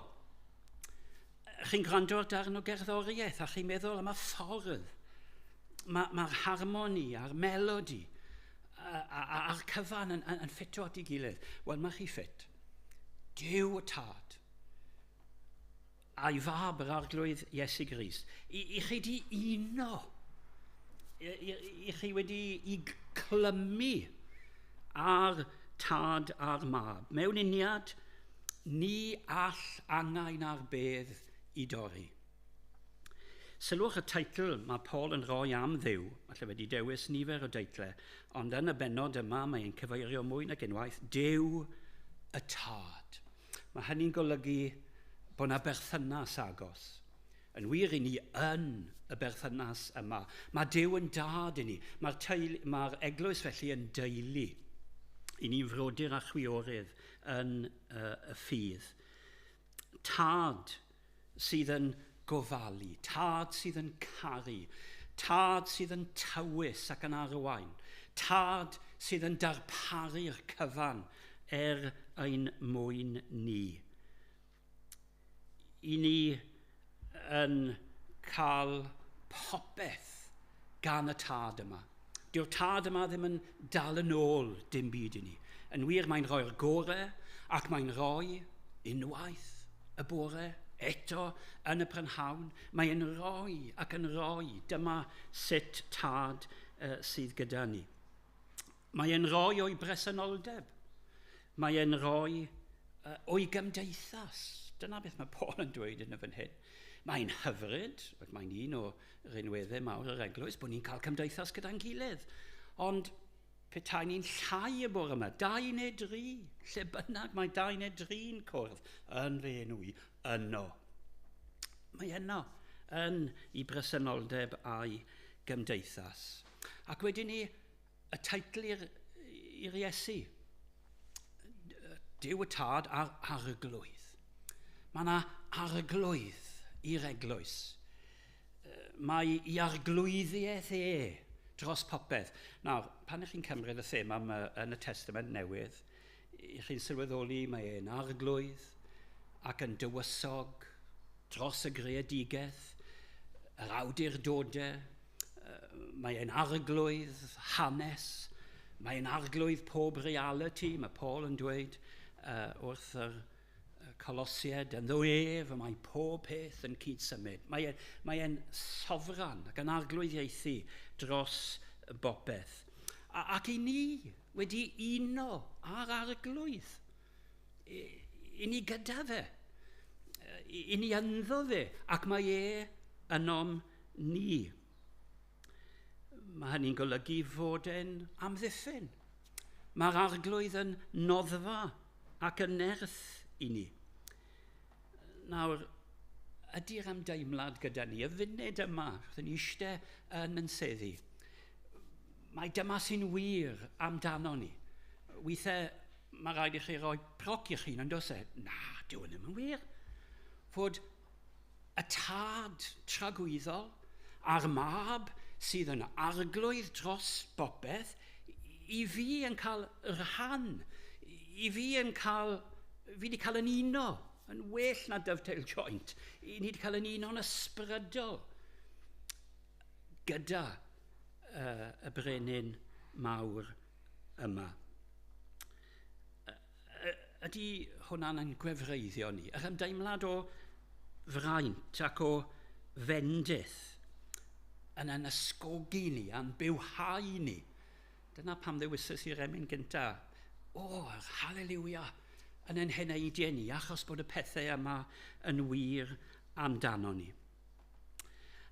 Chi'n gwrando ar darn o gerddoriaeth a chi'n meddwl am y ffordd. Mae'r harmoni a'r melodi a'r cyfan yn ffito at ei gilydd. Wel, mae chi ffit. Duw y Tad a'i fab yr Arglwydd Iesu Grist. I chi di uno. I chi wedi i clymu ar Tad a'r Mab. Mewn uniad, ni all angau na'r bedd i dorri. Sylwch y teitl mae Paul yn rhoi am Dduw, falle wedi dewis nifer o deitlau, ond yn y bennod yma mae'n cyfeirio mwy nag unwaith, Duw y Tad. Mae hynny'n golygu bod yna berthynas agos. Yn wir i ni yn y berthynas yma. Mae Duw yn dad i ni. Mae'r eglwys felly yn deulu. I ni'n frodyr a chwiorydd yn y ffydd. Tad sydd yn gofalu, tad sydd yn caru, tad sydd yn tywys ac yn arwain, tad sydd yn darparu'r cyfan er ein mwyn ni. I ni yn cael popeth gan y tad yma. Dyw'r tad yma ddim yn dal yn ôl dim byd i ni. Yn wir, mae'n rhoi'r gorau ac mae'n rhoi unwaith y bore eto yn y prynhawn. Mae'n rhoi ac yn rhoi. Dyma sut tad sydd gyda ni. Mae'n rhoi o'i bresenoldeb. Mae'n rhoi o'i gymdeithas. Dyna beth mae Paul yn dweud yn y fan hyn. Mae'n hyfryd, ac mae'n un o rinweddau mawr yr eglwys, bod ni'n cael cymdeithas gyda'n gilydd. Ond petai ni'n llai y bore yma, 2 neu 3, lle bynnag mae 2 neu 3yn cwrdd yn fy enw i, yno. Mae yno yn ei bresenoldeb a'i gymdeithas. Ac wedyn ni, y teitl i'r Iesu, Duw y Tad a'r Arglwydd. Mae yna arglwydd i'r eglwys. Mae i arglwyddiaeth e dros popeth. Nawr, pan ych chi'n cymryd y thema yma yn y Testament Newydd, ych chi'n sylweddoli mae e'n arglwydd ac yn dywysog dros y greadigaeth, yr awdurdodau, mae e'n arglwydd hanes, mae e'n arglwydd pob reality, mae Paul yn dweud wrth yr Colosiaid, ynddo ef, y mae pob peth yn cyd-symud. Mae e'n sofran ac yn arglwyddiaethu dros bopeth. Ac i ni wedi uno ar arglwydd. I ni gyda fe. I ni ynddo fe. Ac mae e ynom ni. Mae hynny'n golygu fod e'n amddiffyn. Mae'r arglwydd yn noddfa ac yn nerth i ni. Nawr, ydy'r ymdeimlad gyda ni, y funud yma, wrth ni eistedd yn seddi, mae dyma sy'n wir amdano ni. Weithiau, mae rhaid i chi roi proc i'ch hun, ond oes e? Na, dyw e ddim yn wir. Fod y tad tragwyddol a'r mab sydd yn arglwydd dros bopeth, i fi yn cael rhan, i fi yn cael, fi wedi cael yn uno, yn well na dovetail joint, i ni wedi cael yn uno'n ysbrydol gyda y brenin mawr yma. Ydy hwnna'n yn gwefreiddio ni? Yr ymdeimlad o fraint ac o fendith yn yn ysgogi ni, a'n bywhau ni. Dyna pam ddewisais i'r emyn gynta. O, yr haleliwia yn ein heneidiau ni, achos bod y pethau yma yn wir amdano ni.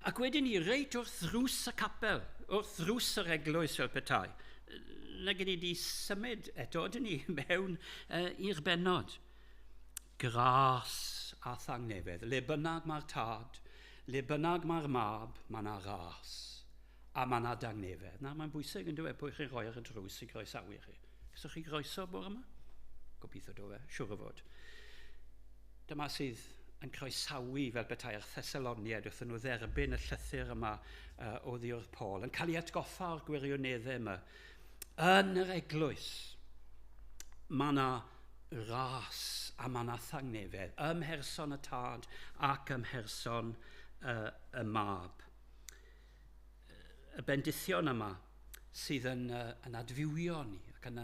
Ac wedyn ni, reit wrth ddrws y capel, wrth ddrws yr eglwys fel petai, nag ni wedi symud eto, dyn ni, mewn i'r bennod. Gras a thangnefedd, le bynnag mae'r tad, le bynnag mae'r mab, mae yna ras, a mae yna dangnefedd. Na, mae'n bwysig yn dweud pwy chi'n rhoi ar y drws i groesawu chi. Cyswch chi groeso bore yma? Gobeithio do fe, siŵr o fod. Dyma sydd yn croesawu fel petai'r Thessaloniaid wrth nhw dderbyn y llythyr yma oddi wrth Paul, yn cael ei atgoffa o'r gwirioneddau yma. Yn yr eglwys, mae yna ras a mae yna thangnefedd ym mherson y tad ac ym mherson y mab. Y bendithion yma sydd yn, yn adfywio ni ac yn,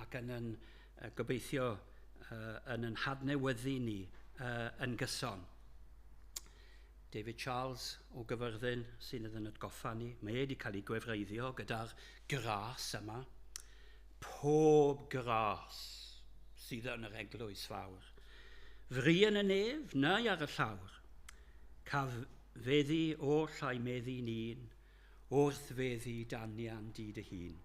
ac yn, yn gobeithio yn yn hadnewyddu ni yn gyson. David Charles o Gyfyrddin sy'n yn atgoffa ni. Mae e wedi cael ei gwefreiddio gyda'r gras yma. Pob gras sydd yn yr eglwys fawr. Fri yn y nef neu ar y llawr. Caf feddu oll a'i meddu'n un, wrth feddu danian di dy hun.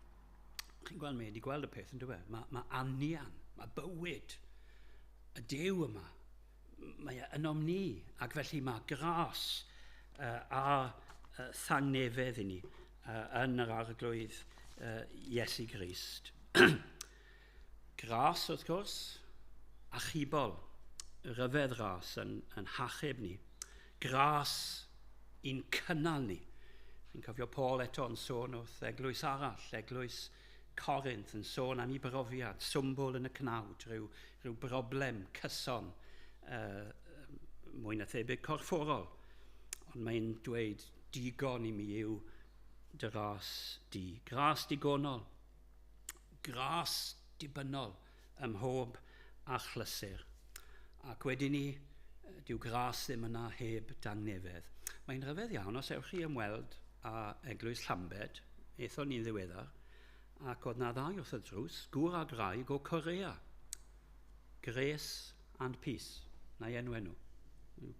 Chi'n gweld, mae wedi gweld y peth yn dweud. Mae, mae anian, mae bywyd, y Duw yma, mae e ynom ni, ac felly mae gras a thangnefedd i ni yn yr arglwydd Iesu Grist. Gras, wrth gwrs, achubol, ryfedd ras yn, yn hachub ni. Gras i'n cynnal ni. Chi'n cofio Paul eto yn sôn wrth eglwys arall, eglwys Corinth, yn sôn am ei brofiad, swmbwl yn y cnawd, rhyw, rhyw broblem cyson, mwy na thebyg corfforol. Ond mae'n dweud, digon i mi yw dy ras di. Gras digonol, gras dibynnol ym mhob achlysur. Ac wedyn ni, dyw gras ddim yna heb dangnefedd. Mae'n rhyfedd iawn os ewch chi ymweld â Eglwys Llambed, aethon ni'n ddiweddar, ac oedd na ddau wrth y drws, gŵr a gwraig o Corea. Grace and Peace, na'i enw nhw.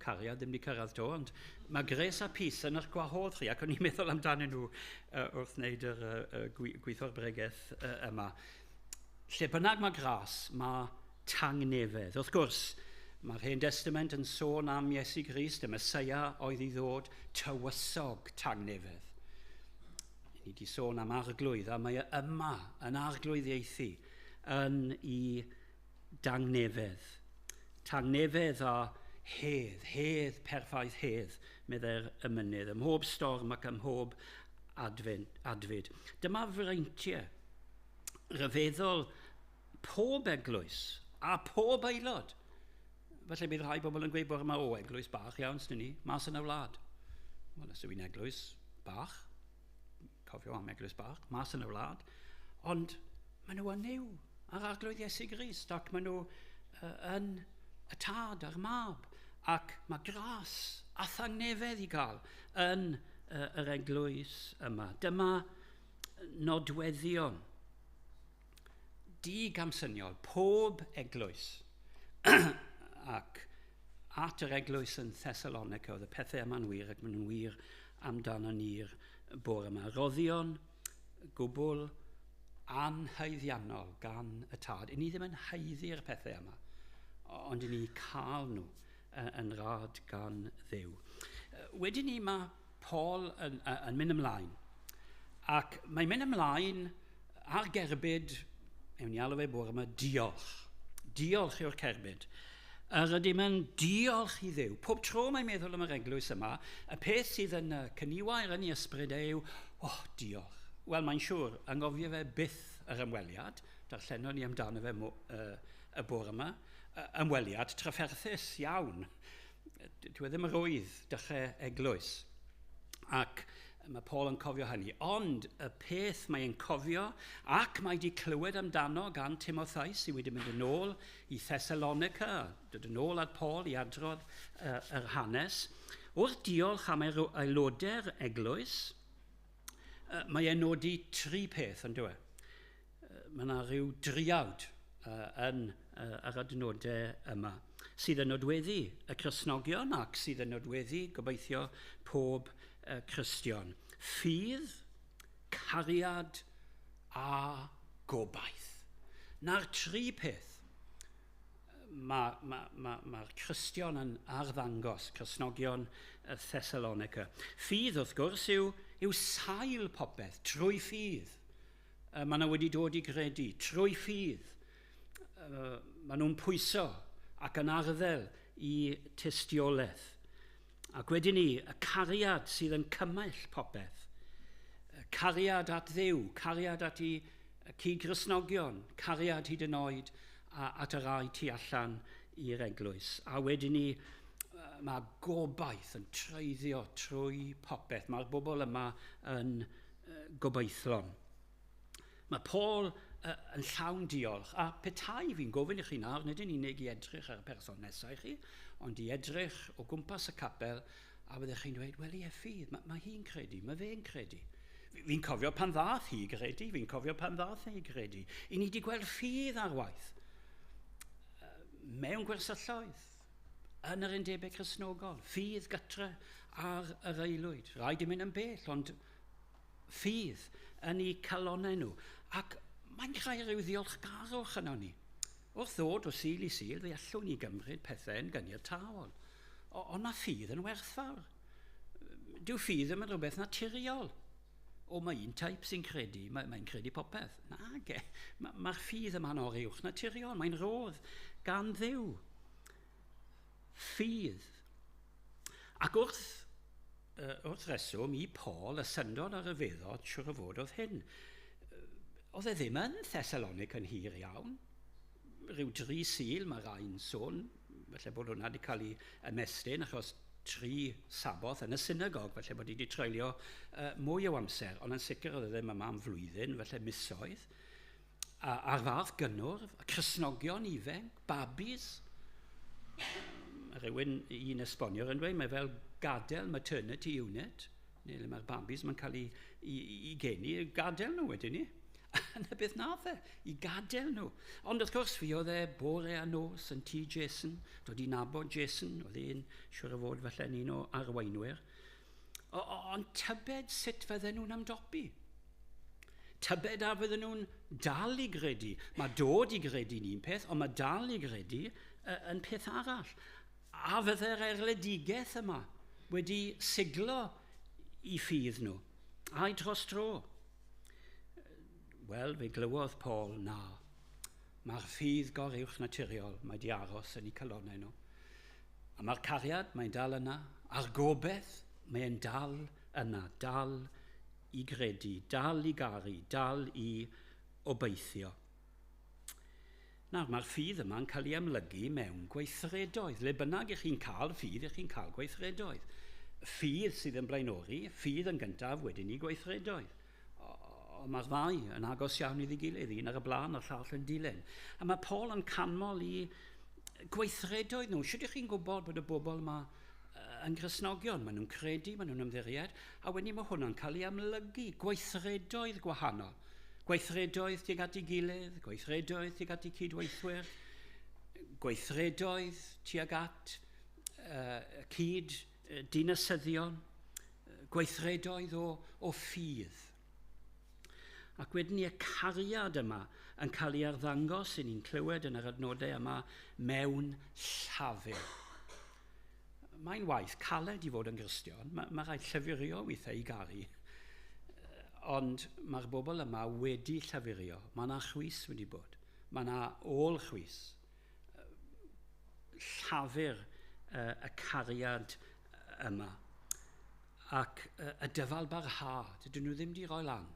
Cariad ddim wedi cyrraedd to, ond mae Grace a Peace yn eich gwahodd chi, ac o'n i'n meddwl amdanyn nhw wrth wneud yr gweithio'r bregeth yma. Lle bynnag mae gras, mae tangnefedd. Wrth gwrs, mae'r Hen Testament yn sôn am Iesu Grist, y Meseia oedd i ddod, tywysog tangnefedd. Ni wedi sôn am arglwydd, a mae e yma yn arglwyddiaethu yn i dangnefedd. Tangnefedd a hedd, hedd, perffaith hedd, meddai'r emynydd, ym mhob storm ac ym mhob adfyd. Dyma freintiau rhyfeddol pob eglwys a pob aelod. Felly bydd rhai bobl yn gweud bod yma o eglwys bach iawn sy'n ni, mas yn y wlad. Wel, os yw'n eglwys bach, cofio am eglwys bach, mas yn y wlad, ond maen nhw yn Nuw a'r arglwydd Iesu Grist, ac maen nhw yn y tad a'r mab, ac mae gras a thangnefedd i gael yn yr eglwys yma. Dyma nodweddion digamsyniol pob eglwys ac at yr eglwys yn Thessalonica oedd y pethau yma'n wir ac maen nhw'n wir amdano ni'r bore yma. Roddion gwbl anhaeddiannol gan y tad. I ni ddim yn haeddu'r pethau yma, ond i ni cael nhw yn rad gan Dduw. Wedyn ni mae Paul yn, yn mynd ymlaen. Ac mae'n mynd ymlaen ar gerbyd, ewn ni alw fe bore yma, diolch. Diolch yw'r cerbyd. Yr ydym yn diolch i Dduw. Pob tro mae'n meddwl am yr eglwys yma, y peth sydd yn cyniwair yn ei ysbryd e yw, oh, diolch. Wel, mae'n siŵr, anghofio fe byth yr ymweliad, darllenon ni amdano fe y bore yma, ymweliad trafferthus iawn. Dwi e ddim rwydd dechrau eglwys. Ac mae Paul yn cofio hynny. Ond y peth mae'n cofio, ac mae wedi clywed amdano gan Timotheus, sydd wedi mynd yn ôl i Thessalonica, dod yn ôl at Paul i adrodd yr hanes, wrth diolch am aelodau'r eglwys, mae e'n nodi tri peth, yn dweud. Mae yna rhyw driawd yn yr adnodau yma, sydd yn nodweddu y Cristnogion ac sydd yn nodweddu, gobeithio, pob Cristion. Ffydd, cariad a gobaith. Na'r tri peth mae'r ma, ma, ma Cristion yn arddangos, Cristnogion Thessalonica. Ffydd, wrth gwrs, yw, yw sail popeth, trwy ffydd. Maen nhw wedi dod i gredu, trwy ffydd. Maen nhw'n pwyso ac yn arddel i tystiolaeth. Ac wedyn ni, y cariad sydd yn cymell popeth. Cariad at Dduw, cariad at ei cyd-Gristnogion, cariad hyd yn oed at y rai tu allan i'r eglwys. A wedyn ni, mae gobaith yn treiddio trwy popeth. Mae'r bobl yma yn gobeithlon. Mae Paul yn llawn diolch, a petai fi'n gofyn i chi nawr, nid yn unig i edrych ar y person nesaf i chi, ond i edrych o gwmpas y capel, a byddech chi'n dweud, wel ie, ffydd, mae hi'n credu, mae fe'n credu. Fi'n cofio pan ddath hi gredu, fi'n cofio pan ddath hi gredu. I ni wedi gweld ffydd ar waith, mewn gwersylloedd, yn yr undebau Cristnogol, ffydd gytre ar yr aelwyd. Rhaid i mynd yn bell, ond ffydd yn eu calonnau nhw. Ac mae'n creu rhyw ddiolchgarwch yno ni. Wrth ddod o Sul i Sul, fe allwn ni gymryd pethau yn gyniataol. Ond mae ffydd yn werthfawr. Dyw ffydd ddim yn rhywbeth naturiol. O, mae un type sy'n credu, mae'n credu popeth. Nage, mae'r ffydd yma'n oruwch naturiol, mae'n rodd gan Dduw. Ffydd. Ac wrth reswm i Paul, y syndod a'r rhyfeddod, siwr o fod oedd hyn. Oedd e ddim yn Thessalonica yn hir iawn. Rhyw 3 Sul mae rhai'n sôn, falle bod hwnna wedi cael ei ymestyn achos 3 Saboth yn y synagog, falle bod wedi treulio mwy o amser, ond yn sicr oedd e ddim yma am flwyddyn, falle misoedd. A'r fath gynnwrf, Cristnogion ifanc, babis. Rhywun un esbonio yn dweud, mae fel gadael maternity unit, neu le mae'r babis mae'n cael ei geni, gadael nhw wedyn ni. Yna beth nath e, i gadael nhw. Ond wrth gwrs, fi oedd e bore a nos yn tŷ Jason, dod i nabod Jason, oedd e'n siŵr o fod falle un o arweinwyr. Ond tybed sut fydden nhw'n ymdopi? Tybed a fydden nhw'n dal i gredu? Mae dod i gredu'n un peth, ond mae dal i gredu yn peth arall. A fydde'r erledigaeth yma wedi siglo i ffydd nhw, a'i dros dro? Wel, fe glywodd Paul, na, mae'r ffydd goruwch naturiol, mae di aros yn eu calonnau nhw. A mae'r cariad, mae'n dal yna, a'r gobaith, mae'n dal yna, dal i gredu, dal i garu, dal i obeithio. Nawr, mae'r ffydd yma'n cael ei amlygu mewn gweithredoedd. Le bynnag ych chi'n cael ffydd, ych chi'n cael gweithredoedd. Ffydd sydd yn blaenori, ffydd yn gyntaf, wedyn i gweithredoedd. Ond mae'r ddau yn agos iawn iddi gilydd, un ar y blaen a'r llall yn dilyn. A mae Paul yn canmol i gweithredoedd nhw. Sut ydych chi'n gwybod bod y bobl yma yn Gristnogion? Maen nhw'n credu, maen nhw'n ymddiried, a wedyn mae hwnna'n cael ei amlygu. Gweithredoedd gwahanol. Gweithredoedd tuag at ei gilydd, gweithredoedd tuag at ei cydweithwyr, gweithredoedd tuag at cyd dinasyddion, gweithredoedd o ffydd. Ac wedyn ni y cariad yma yn cael ei arddangos, i ni'n clywed yn yr adnodau yma, mewn llafur. Mae'n waith caled i fod yn Gristion, mae rhaid llafurio weithiau i garu, ond mae'r bobl yma wedi llafurio. Mae yna chwys wedi bod, mae yna ôl chwys. Llafur y cariad yma. Ac y dyfal barhad, dydyn nhw ddim wedi rhoi lan.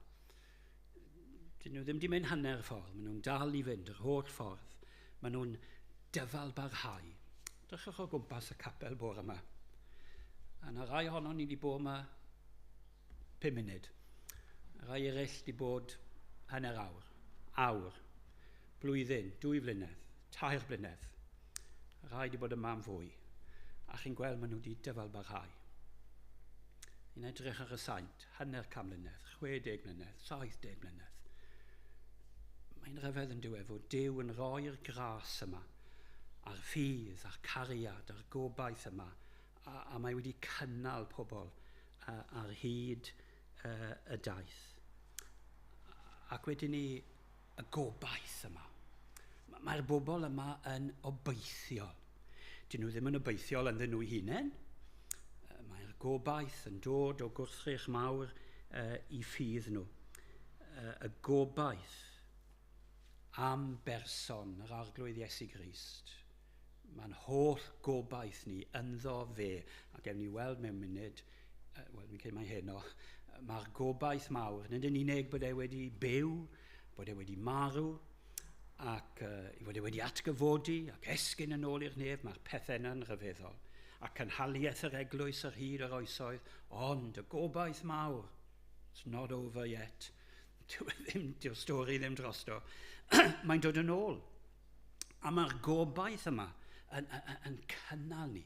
Dyn nhw ddim wedi mynd hanner ffordd, maen nhw'n dal i fynd yr holl ffordd. Maen nhw'n dyfal barhau. Drychwch o gwmpas y capel bore yma. A na rai ohonon ni wedi bod yma 5 munud. Rai eraill wedi bod hanner awr, awr, blwyddyn, 2 blynedd, 3 blynedd. Rai wedi bod yma am fwy. A chi'n gweld maen nhw wedi dyfal barhau. Ni'n edrych ar y saint, 150 mlynedd, 60 mlynedd, 70 mlynedd. Mae'n rhyfedd yn dyw e fod Duw yn rhoi'r gras yma, a'r ffydd, a'r cariad, a'r gobaith yma, a mae wedi cynnal pobl ar hyd y daith. Ac wedyn ni y gobaith yma. Mae'r bobl yma yn obeithiol. Dyn nhw ddim yn obeithiol ynddyn nhw eu hunain. Mae'r gobaith yn dod o gwrthrych mawr i ffydd nhw. Y gobaith am berson yr Arglwydd Iesu Grist. Mae'n holl gobaith ni ynddo fe. A gewn ni weld mewn munud, wel, fi'n credu mai heno, mae'r gobaith mawr, nid yn unig bod e wedi byw, bod e wedi marw, ac i fod e wedi atgyfodi ac esgyn yn ôl i'r nef, mae'r pethau yna'n rhyfeddol. A cynhaliaeth yr eglwys ar hyd yr oesoedd, ond y gobaith mawr, it's not over yet. Dyw'r stori ddim drosto. Mae'n dod yn ôl. A mae'r gobaith yma yn cynnal ni.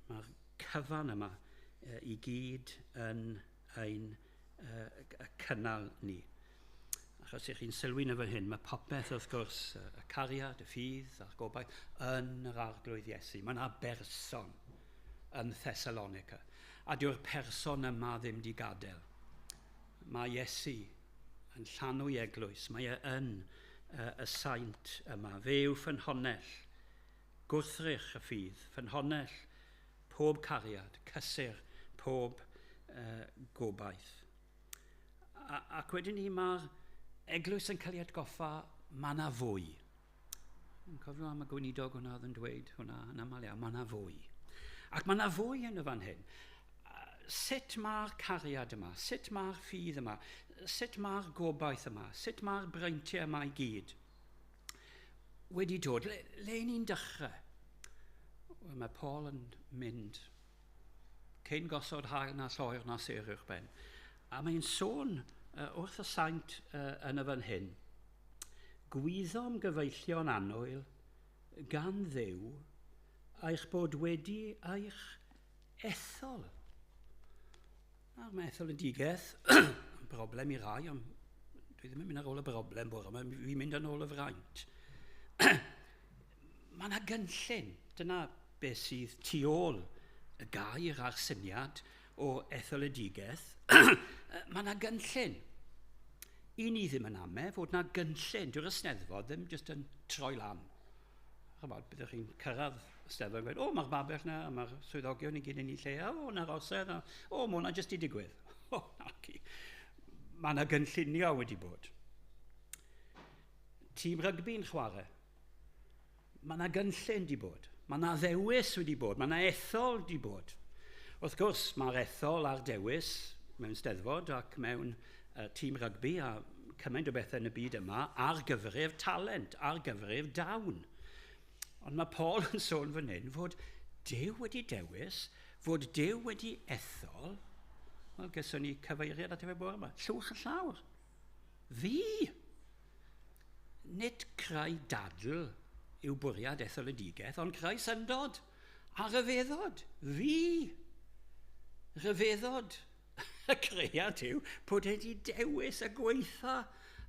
Mae'r cyfan yma i gyd yn ein cynnal ni. Achos ych chi'n sylwi yn y fan hyn, mae popeth wrth gwrs, y cariad, y ffydd a'r gobaith yn yr Arglwydd Iesu. Mae yna berson yn Thessalonica. A dyw'r person yma ddim di gadael. Mae Iesu yn llanw eglwys. Mae e yn y saint yma. Fe yw ffynhonnell gwrthrych y ffydd, ffynhonnell pob cariad, cysur, pob gobaith. Ac wedyn ni mae'r eglwys yn cael ei atgoffa, mae yna fwy. Yn cofio am y gweinidog hwnna oedd yn dweud hwnna yn aml iawn, mae yna fwy. Ac mae yna fwy yn y fan hyn. Sut mae'r cariad yma, sut mae'r ffydd yma, sut mae'r gobaith yma, sut mae'r breintiau yma i gyd wedi dod? Le ni'n dechrau? Wel, mae Paul yn mynd cyn gosod haul na lloer na sêr uwch ben. A mae'n sôn wrth y saint yn y fan hyn, gwyddom gyfeillion annwyl gan Dduw eich bod wedi eich ethol. Nawr mae etholedigaeth yn broblem i rai, ond dwi ddim yn mynd ar ôl y broblem bore yma, fi'n mynd yn ôl y fraint. Mae yna gynllun, dyna beth sydd tu ôl y gair a'r syniad o etholedigaeth. Mae yna gynllun. I ni ddim yn ame fod yna gynllun. Dyw'r Eisteddfod ddim jyst yn troi lan. Chymod, byddwch chi'n cyrraedd y Steddfod yn gweud, o, mae'r babell na, mae'r swyddogion i gyd yn ei lle, o, na'r orsedd, o, mae hwnna jyst i digwydd. O, naci. Mae yna gynllunio wedi bod. Tîm rygbi'n chwarae. Mae yna gynllun di bod. Mae yna ddewis wedi bod. Mae yna ethol di bod. Wrth gwrs, mae'r ethol a'r dewis mewn steddfod ac mewn tîm rygbi a cymaint o bethau yn y byd yma ar gyfrif talent, ar gyfrif dawn. Ond mae Paul yn sôn fan hyn fod Duw wedi dewis, fod Duw wedi ethol. Wel, geson ni cyfeiriad at y bore yma. Llwch y llawr. Fi! Nid creu dadl yw bwriad etholedigaeth, ond creu syndod a rhyfeddod. Fi! Rhyfeddod y cread yw bod wedi dewis y gweitha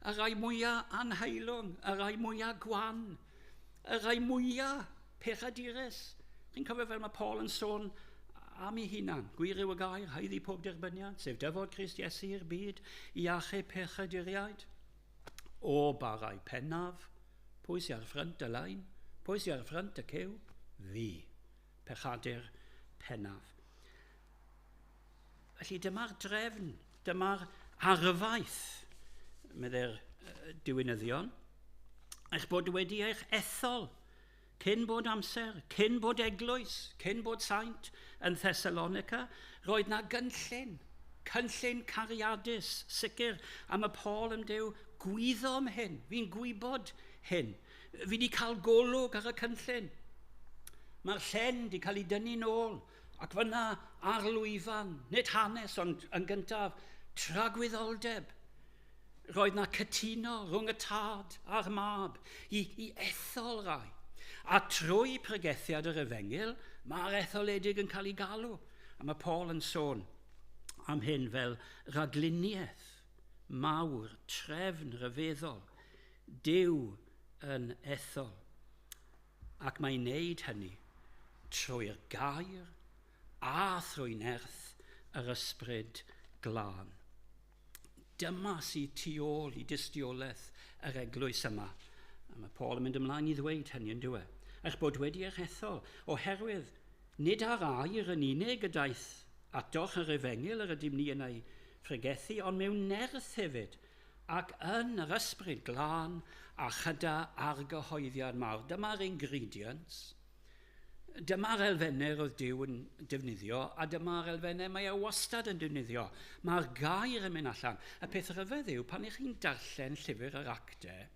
y rai mwyaf anheilwng, y rai mwyaf gwan, y rai mwyaf pechadurus. Chi'n cofio fel mae Paul yn sôn am ei hunan. Gwir yw y gair, haeddu pob derbyniad, sef dyfod Crist Iesu i'r byd i achub pechaduriaid. O barau pennaf, pwy sy'n ar ffrynt y lein? Pwy sy'n ar ffrynt y cyw? Fi, pechadur pennaf. Felly dyma'r drefn, dyma'r arfaeth, meddai'r diwinyddion, eich bod wedi eich ethol cyn bod amser, cyn bod eglwys, cyn bod saint yn Thessalonica, roedd na gynllun, cynllun cariadus, sicr, a mae Paul yn dew, gwyddom hyn, fi'n gwybod hyn, fi wedi cael golwg ar y cynllun. Mae'r llen wedi cael ei dynnu nôl, ac fyna ar lwyfan, nid hanes, ond yn gyntaf, tragwyddoldeb. Roedd na cytuno rhwng y tad a'r mab i ethol rai. A trwy pregethiad yr efengyl, mae'r etholedig yn cael ei galw. A mae Paul yn sôn am hyn fel rhagluniaeth mawr, trefn rhyfeddol, Duw yn ethol. Ac mae'n wneud hynny trwy'r gair a thrwy nerth yr ysbryd glân. Dyma sydd tu ôl i dystiolaeth yr eglwys yma. A mae Paul yn mynd ymlaen i ddweud hynny yn dyw e. Eich bod wedi eich ethol, oherwydd nid ar air yn unig y daeth atoch yr efengyl yr ydym ni yn ei phregethu, ond mewn nerth hefyd, ac yn yr ysbryd glân a chyda argyhoeddiad mawr. Dyma'r ingredients. Dyma'r elfennau roedd Duw yn defnyddio, a dyma'r elfennau mae e wastad yn defnyddio. Mae'r gair yn mynd allan. Y peth rhyfedd yw, pan ych chi'n darllen llyfr yr actau,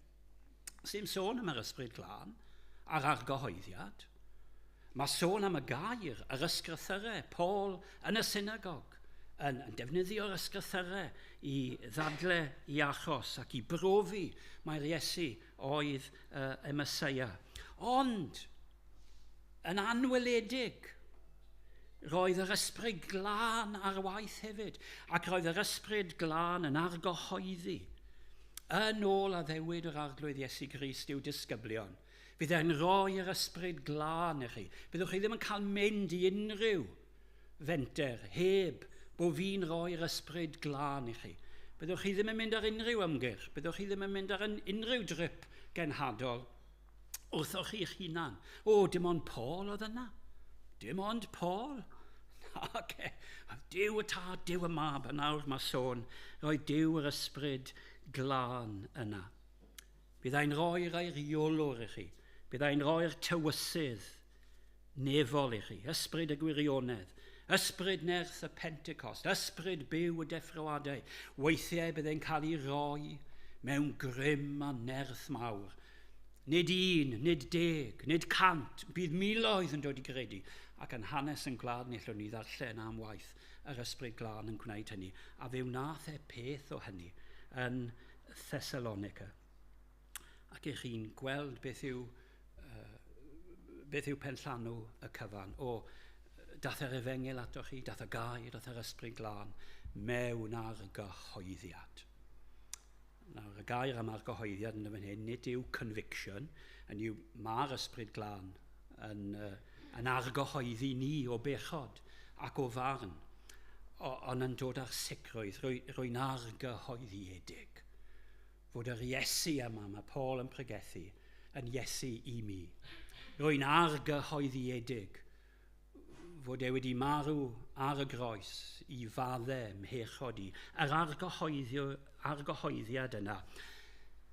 sy'n sôn am yr ysbryd glân a'r argyhoeddiad, mae sôn am y gair, yr ysgrythyrau, Paul yn y synagog, yn defnyddio'r ysgrythyrau i ddadle i achos ac i brofi mai'r Iesu oedd y Meseia. Ond, yn anweledig, roedd yr ysbryd glân ar waith hefyd, ac roedd yr ysbryd glân yn argyhoeddi yn ôl addewid yr Arglwydd Iesu Grist i'w disgyblion. Fydd e'n rhoi yr ysbryd glân i chi. Byddwch chi ddim yn cael mynd i unrhyw fenter heb bod fi'n rhoi'r ysbryd glân i chi. Byddwch chi ddim yn mynd ar unrhyw ymgyrch. Byddwch chi ddim yn mynd ar unrhyw drip genhadol wrthoch chi'ch hunan. O, dim ond Paul oedd yna. Dim ond Paul. Oce. Duw y Tad, Duw y Mab, a nawr mae sôn, roedd Duw yr ysbryd glân yna. Byddai'n rhoi'r eiriolwr i chi. Byddai'n rhoi'r tywysydd nefol i chi. Ysbryd y gwirionedd. Ysbryd nerth y Pentecost. Ysbryd byw y deffroadau. Weithiau byddai'n cael ei roi mewn grym a nerth mawr. Nid un, nid 10, nid 100, bydd miloedd yn dod i gredu. Ac yn hanes yn gwlad ni allwn ni ddarllen am waith yr ysbryd glân yn gwneud hynny. A fe wnaeth e peth o hynny yn Thessalonica. Ac ych chi'n gweld beth yw penllanw y cyfan. O, dath yr efengyl atoch chi, dath y gair, dath yr ysbryd glân mewn argyhoeddiad. Nawr, y gair am argyhoeddiad yn y fan hyn, nid yw conviction, yn yw mae'r ysbryd glân yn argyhoeddi ni o bechod ac o farn, ond yn dod â'r sicrwydd, rwy'n argyhoeddiedig fod yr Iesu yma, mae Paul yn pregethu, yn Iesu i mi. Rwy'n argyhoeddiedig fod e wedi marw ar y groes i faddau mhechod i. Yr argyhoeddiad yna,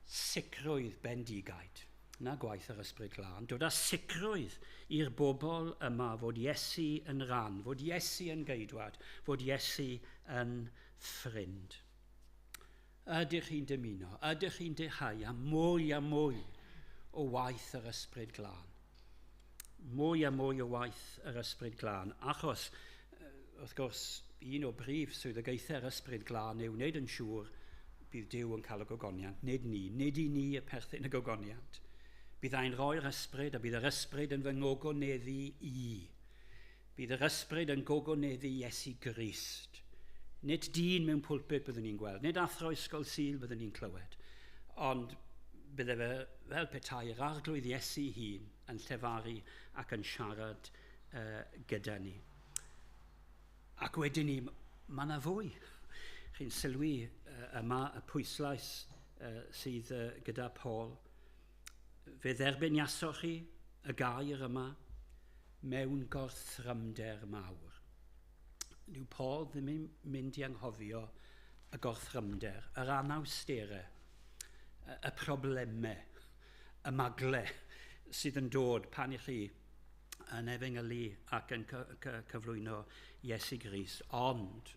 sicrwydd bendigaid, na gwaith yr ysbryd glân, dod â sicrwydd i'r bobl yma fod Iesu yn rhan, fod Iesu yn geidwad, fod Iesu yn ffrind. Ydych chi'n dymuno, ydych chi'n dehau am mwy a mwy o waith yr ysbryd glân? Mwy a mwy o waith yr ysbryd glân, achos, wrth gwrs, un o brif swyddogaethau'r ysbryd glân yw wneud yn siŵr bydd Duw yn cael y gogoniant, nid ni, nid i ni y perthyn y gogoniant. Bydd e'n rhoi'r ysbryd a bydd yr ysbryd yn fy ngogoneddu i. Bydd yr ysbryd yn gogoneddu Iesu Grist. Nid dyn mewn pulpit byddwn ni'n gweld, nid athro ysgol Sul byddwn ni'n clywed, ond bydde fe fel petai'r Arglwydd Iesu hun yn llefaru ac yn siarad gyda ni. Ac wedyn ni, mae yna fwy. Chi'n sylwi yma y pwyslais sydd gyda Paul. Fe dderbyniasoch chi y gair yma mewn gorthrymder mawr. Dyw Paul ddim yn mynd i anghofio y gorthrymder, yr anawsterau, y problemau, y magle sydd yn dod pan i chi yn efengylu ac yn cyflwyno Iesu Grist. Ond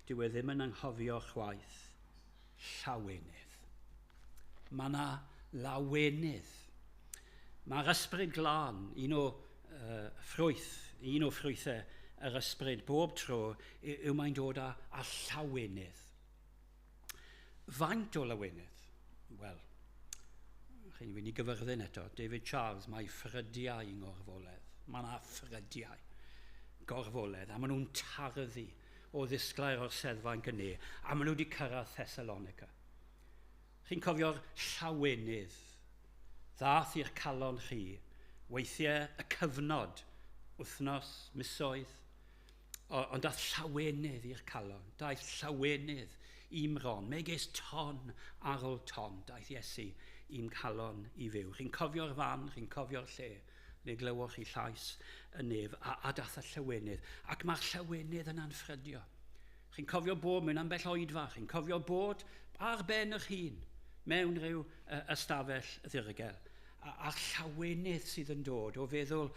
dyw e ddim yn anghofio chwaith llawenydd. Mae yna lawenydd. Mae'r ysbryd glân, un o ffrwythau yr ysbryd bob tro, yw mae'n dod â llawenydd. Faint o lawenydd? Wel, chi'n mynd i gyfyrddin eto. David Charles, mae ffrydiau yng ngorfoledd. Mae yna ffrydiau gorfoledd, a maen nhw'n tarddu o ddisglair o'r seddfa'n gynnu, a maen nhw wedi cyrraedd Thessalonica. Chi'n cofio'r llawenydd ddath i'r calon chi, weithiau y cyfnod, wythnos, misoedd, ond dath llawenydd i'r calon, daeth llawenydd i'm ron, megis ton ar ôl ton, daeth Iesu i'm calon i fyw. Chi'n cofio'r fan, chi'n cofio'r lle, neu glywoch chi llais y nef, a dath y llawenydd. Ac mae'r llawenydd yn anffrydio. Chi'n cofio bod mewn ambell oedfa, chi'n cofio bod ar ben eich hun mewn rhyw ystafell ddirgel. A'r llawenydd sydd yn dod o feddwl,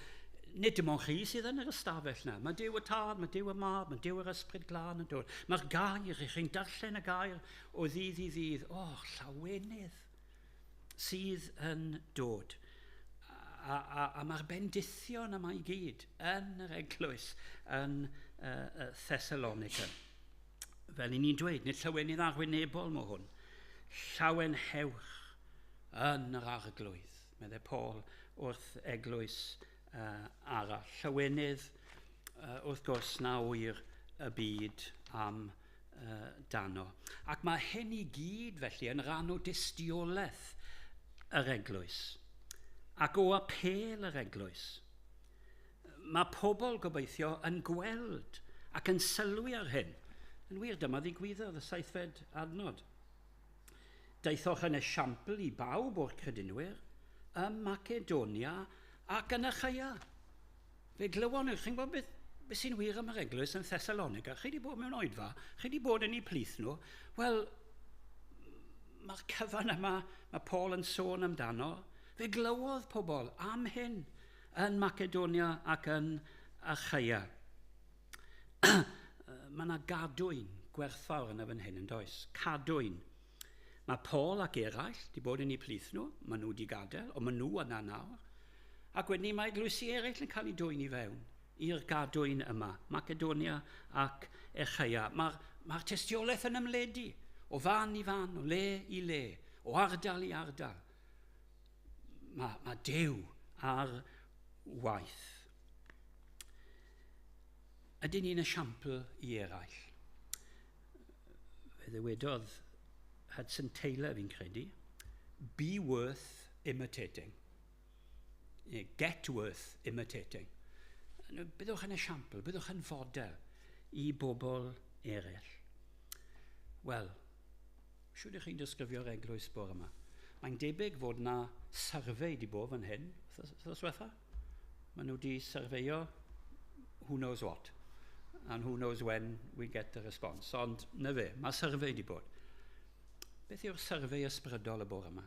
Nid dim ond chi sydd yn yr ystafell na. Mae Duw y Tad, mae Duw y Mab, mae Duw yr Ysbryd Glân yn dod. Mae'r gair, i chi'n darllen y gair o ddydd i ddydd. O, llawenydd sydd yn dod. A mae'r bendithion yma i gyd yn yr eglwys yn Thessalonica. Fel i ni'n dweud, nid llawenydd arwynebol mo hwn. Llawenhewch yn yr arglwydd, meddai Paul wrth eglwys arall. Llawenydd, wrth gwrs, na ŵyr y byd am dano. Ac mae hyn i gyd felly yn rhan o dystiolaeth yr eglwys ac o apêl yr eglwys. Mae pobl gobeithio yn gweld ac yn sylwi ar hyn. Yn wir, dyma ddigwyddodd y 7fed adnod. Daethoch yn esiampl i bawb o'r credinwyr ym Macedonia ac yn Achaia. Fe glywon nhw, chi'n gwybod beth sy'n wir am yr eglwys yn Thessalonica? Chi wedi bod mewn oedfa, chi wedi bod yn eu plith nhw. Wel, mae'r cyfan yma, mae Paul yn sôn amdano. Fe glywodd pobl am hyn yn Macedonia ac yn Achaia. Mae yna gadwyn gwerthfawr yna fan hyn yn does. Cadwyn. Mae Paul ac eraill wedi bod yn eu plith nhw, maen nhw wedi gadael, ond maen nhw yna nawr. Ac wedyn mae eglwysi eraill yn cael eu dwyn i fewn i'r gadwyn yma, Macedonia ac Achaia. Mae'r tystiolaeth yn ymledu o fan i fan, o le i le, o ardal i ardal. Mae Duw ar waith. Ydyn ni'n esiampl i eraill? Fe ddywedodd Hudson Taylor, fi'n credu, be worth imitating. Get worth imitating. Byddwch yn esiampl, byddwch yn fodel i bobl eraill. Wel, siwr ydych chi'n disgrifio'r eglwys bore yma? Mae'n debyg fod na survey di bod fan hyn, wythnos diwetha. Maen nhw wedi surveyo who knows what, and who knows when we get the response. Ond na fe, mae survey di bod. Beth yw'r survey ysbrydol y bore yma?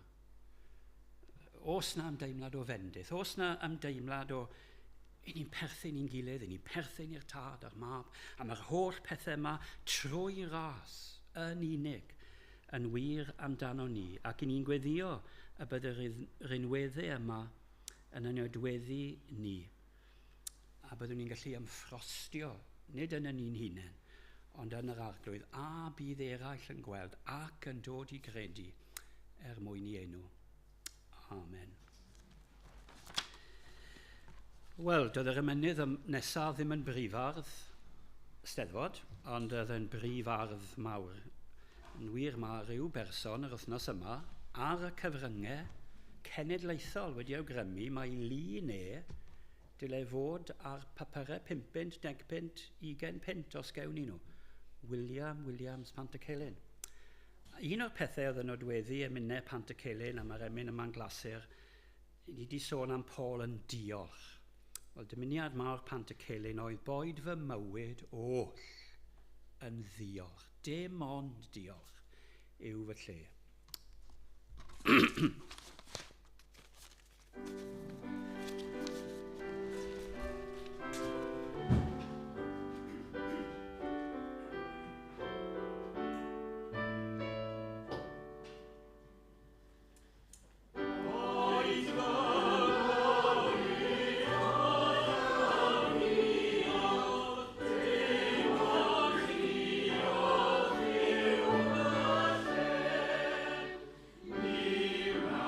Oes na ymdeimlad o fendith? Oes na ymdeimlad o i ni'n perthyn i'n gilydd, i ni'n perthyn i'r Tad a'r Mab, a mae'r holl pethau yma trwy ras yn unig yn wir amdano ni, ac i ni'n gweddio y bydd yr rinweddau yma yn yn nodweddu ni, a byddwn ni'n gallu ymffrostio, nid yn yn un hunain, ond yn yr arglwydd, a bydd eraill yn gweld ac yn dod i gredu er mwyn i enw. Amen. Wel, doedd yr emynydd nesaf ddim yn brifardd Steddfod, ond oedd yn brifardd mawr. Yn wir, mae rhyw berson yr wythnos yma ar y cyfryngau cenedlaethol wedi awgrymu mai lun e dyle fod ar papurau 5 punt, 10 punt, 20 punt os gewn ni nhw. William Williams Pantycelyn. Un o'r pethau oedd yn nodweddu emynau Pantycelyn a mae'r emyn yma'n glasur, ni wedi sôn am Paul yn diolch. Wel, dymuniad mawr Pantycelyn oedd boed fy mywyd oll yn ddiolch. Dim ond diolch yw fy lle. Ni wna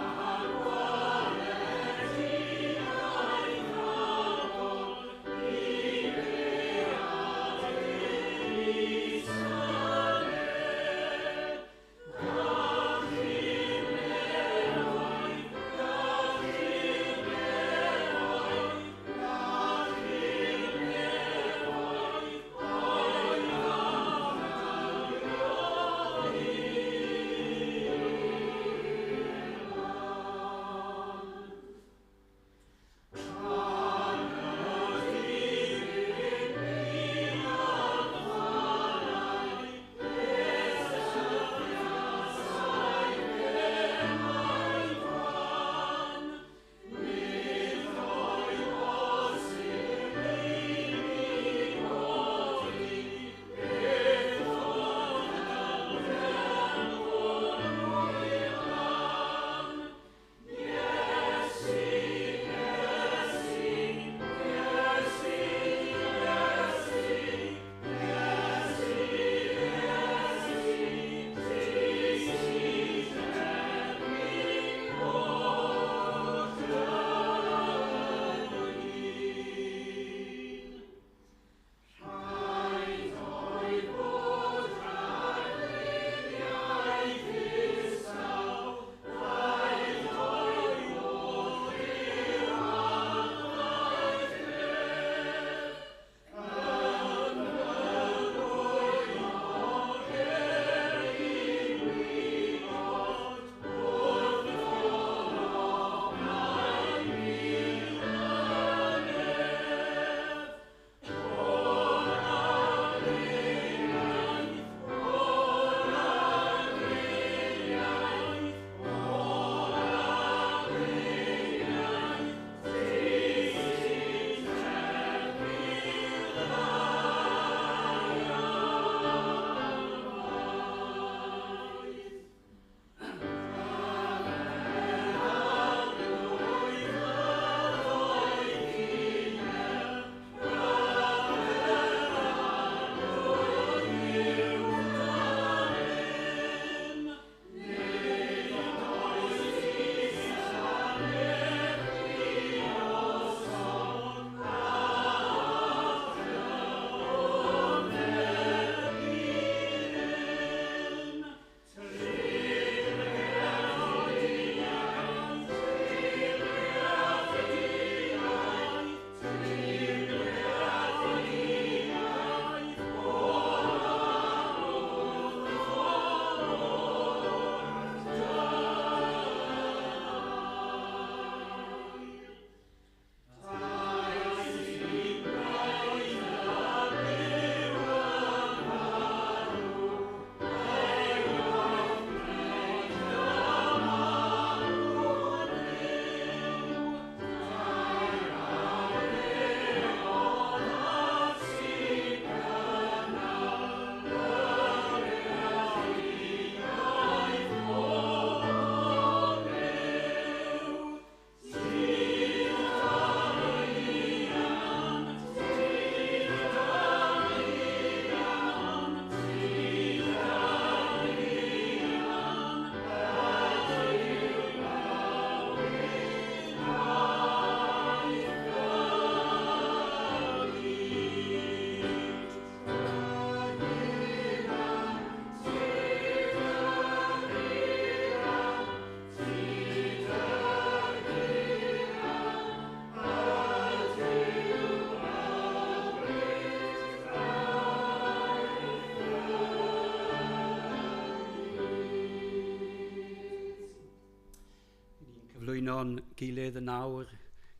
Cyflwyno'n gilydd yn awr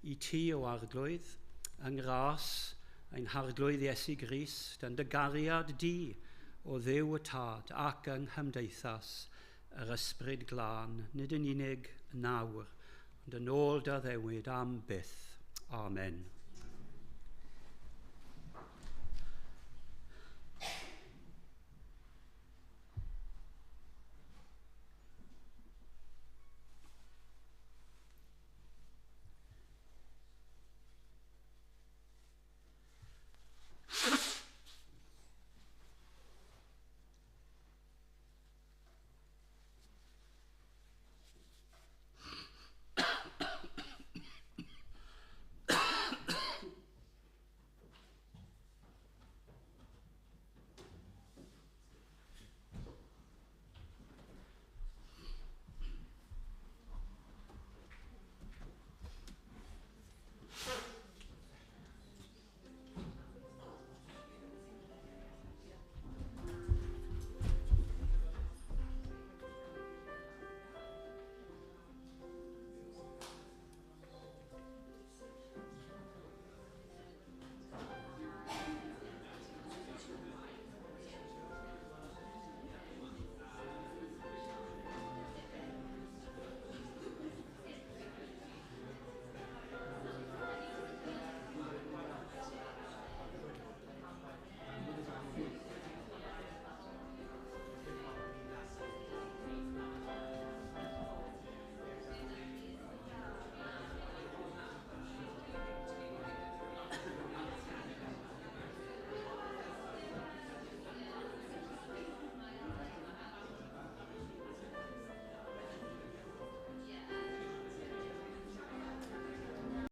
i ti o Arglwydd, yng ngras ein Harglwydd Iesu Grist, yn dy gariad di o Dduw y Tad ac yng nghymdeithas yr Ysbryd Glân, nid yn unig nawr, ond yn ôl dy addewid am byth. Amen.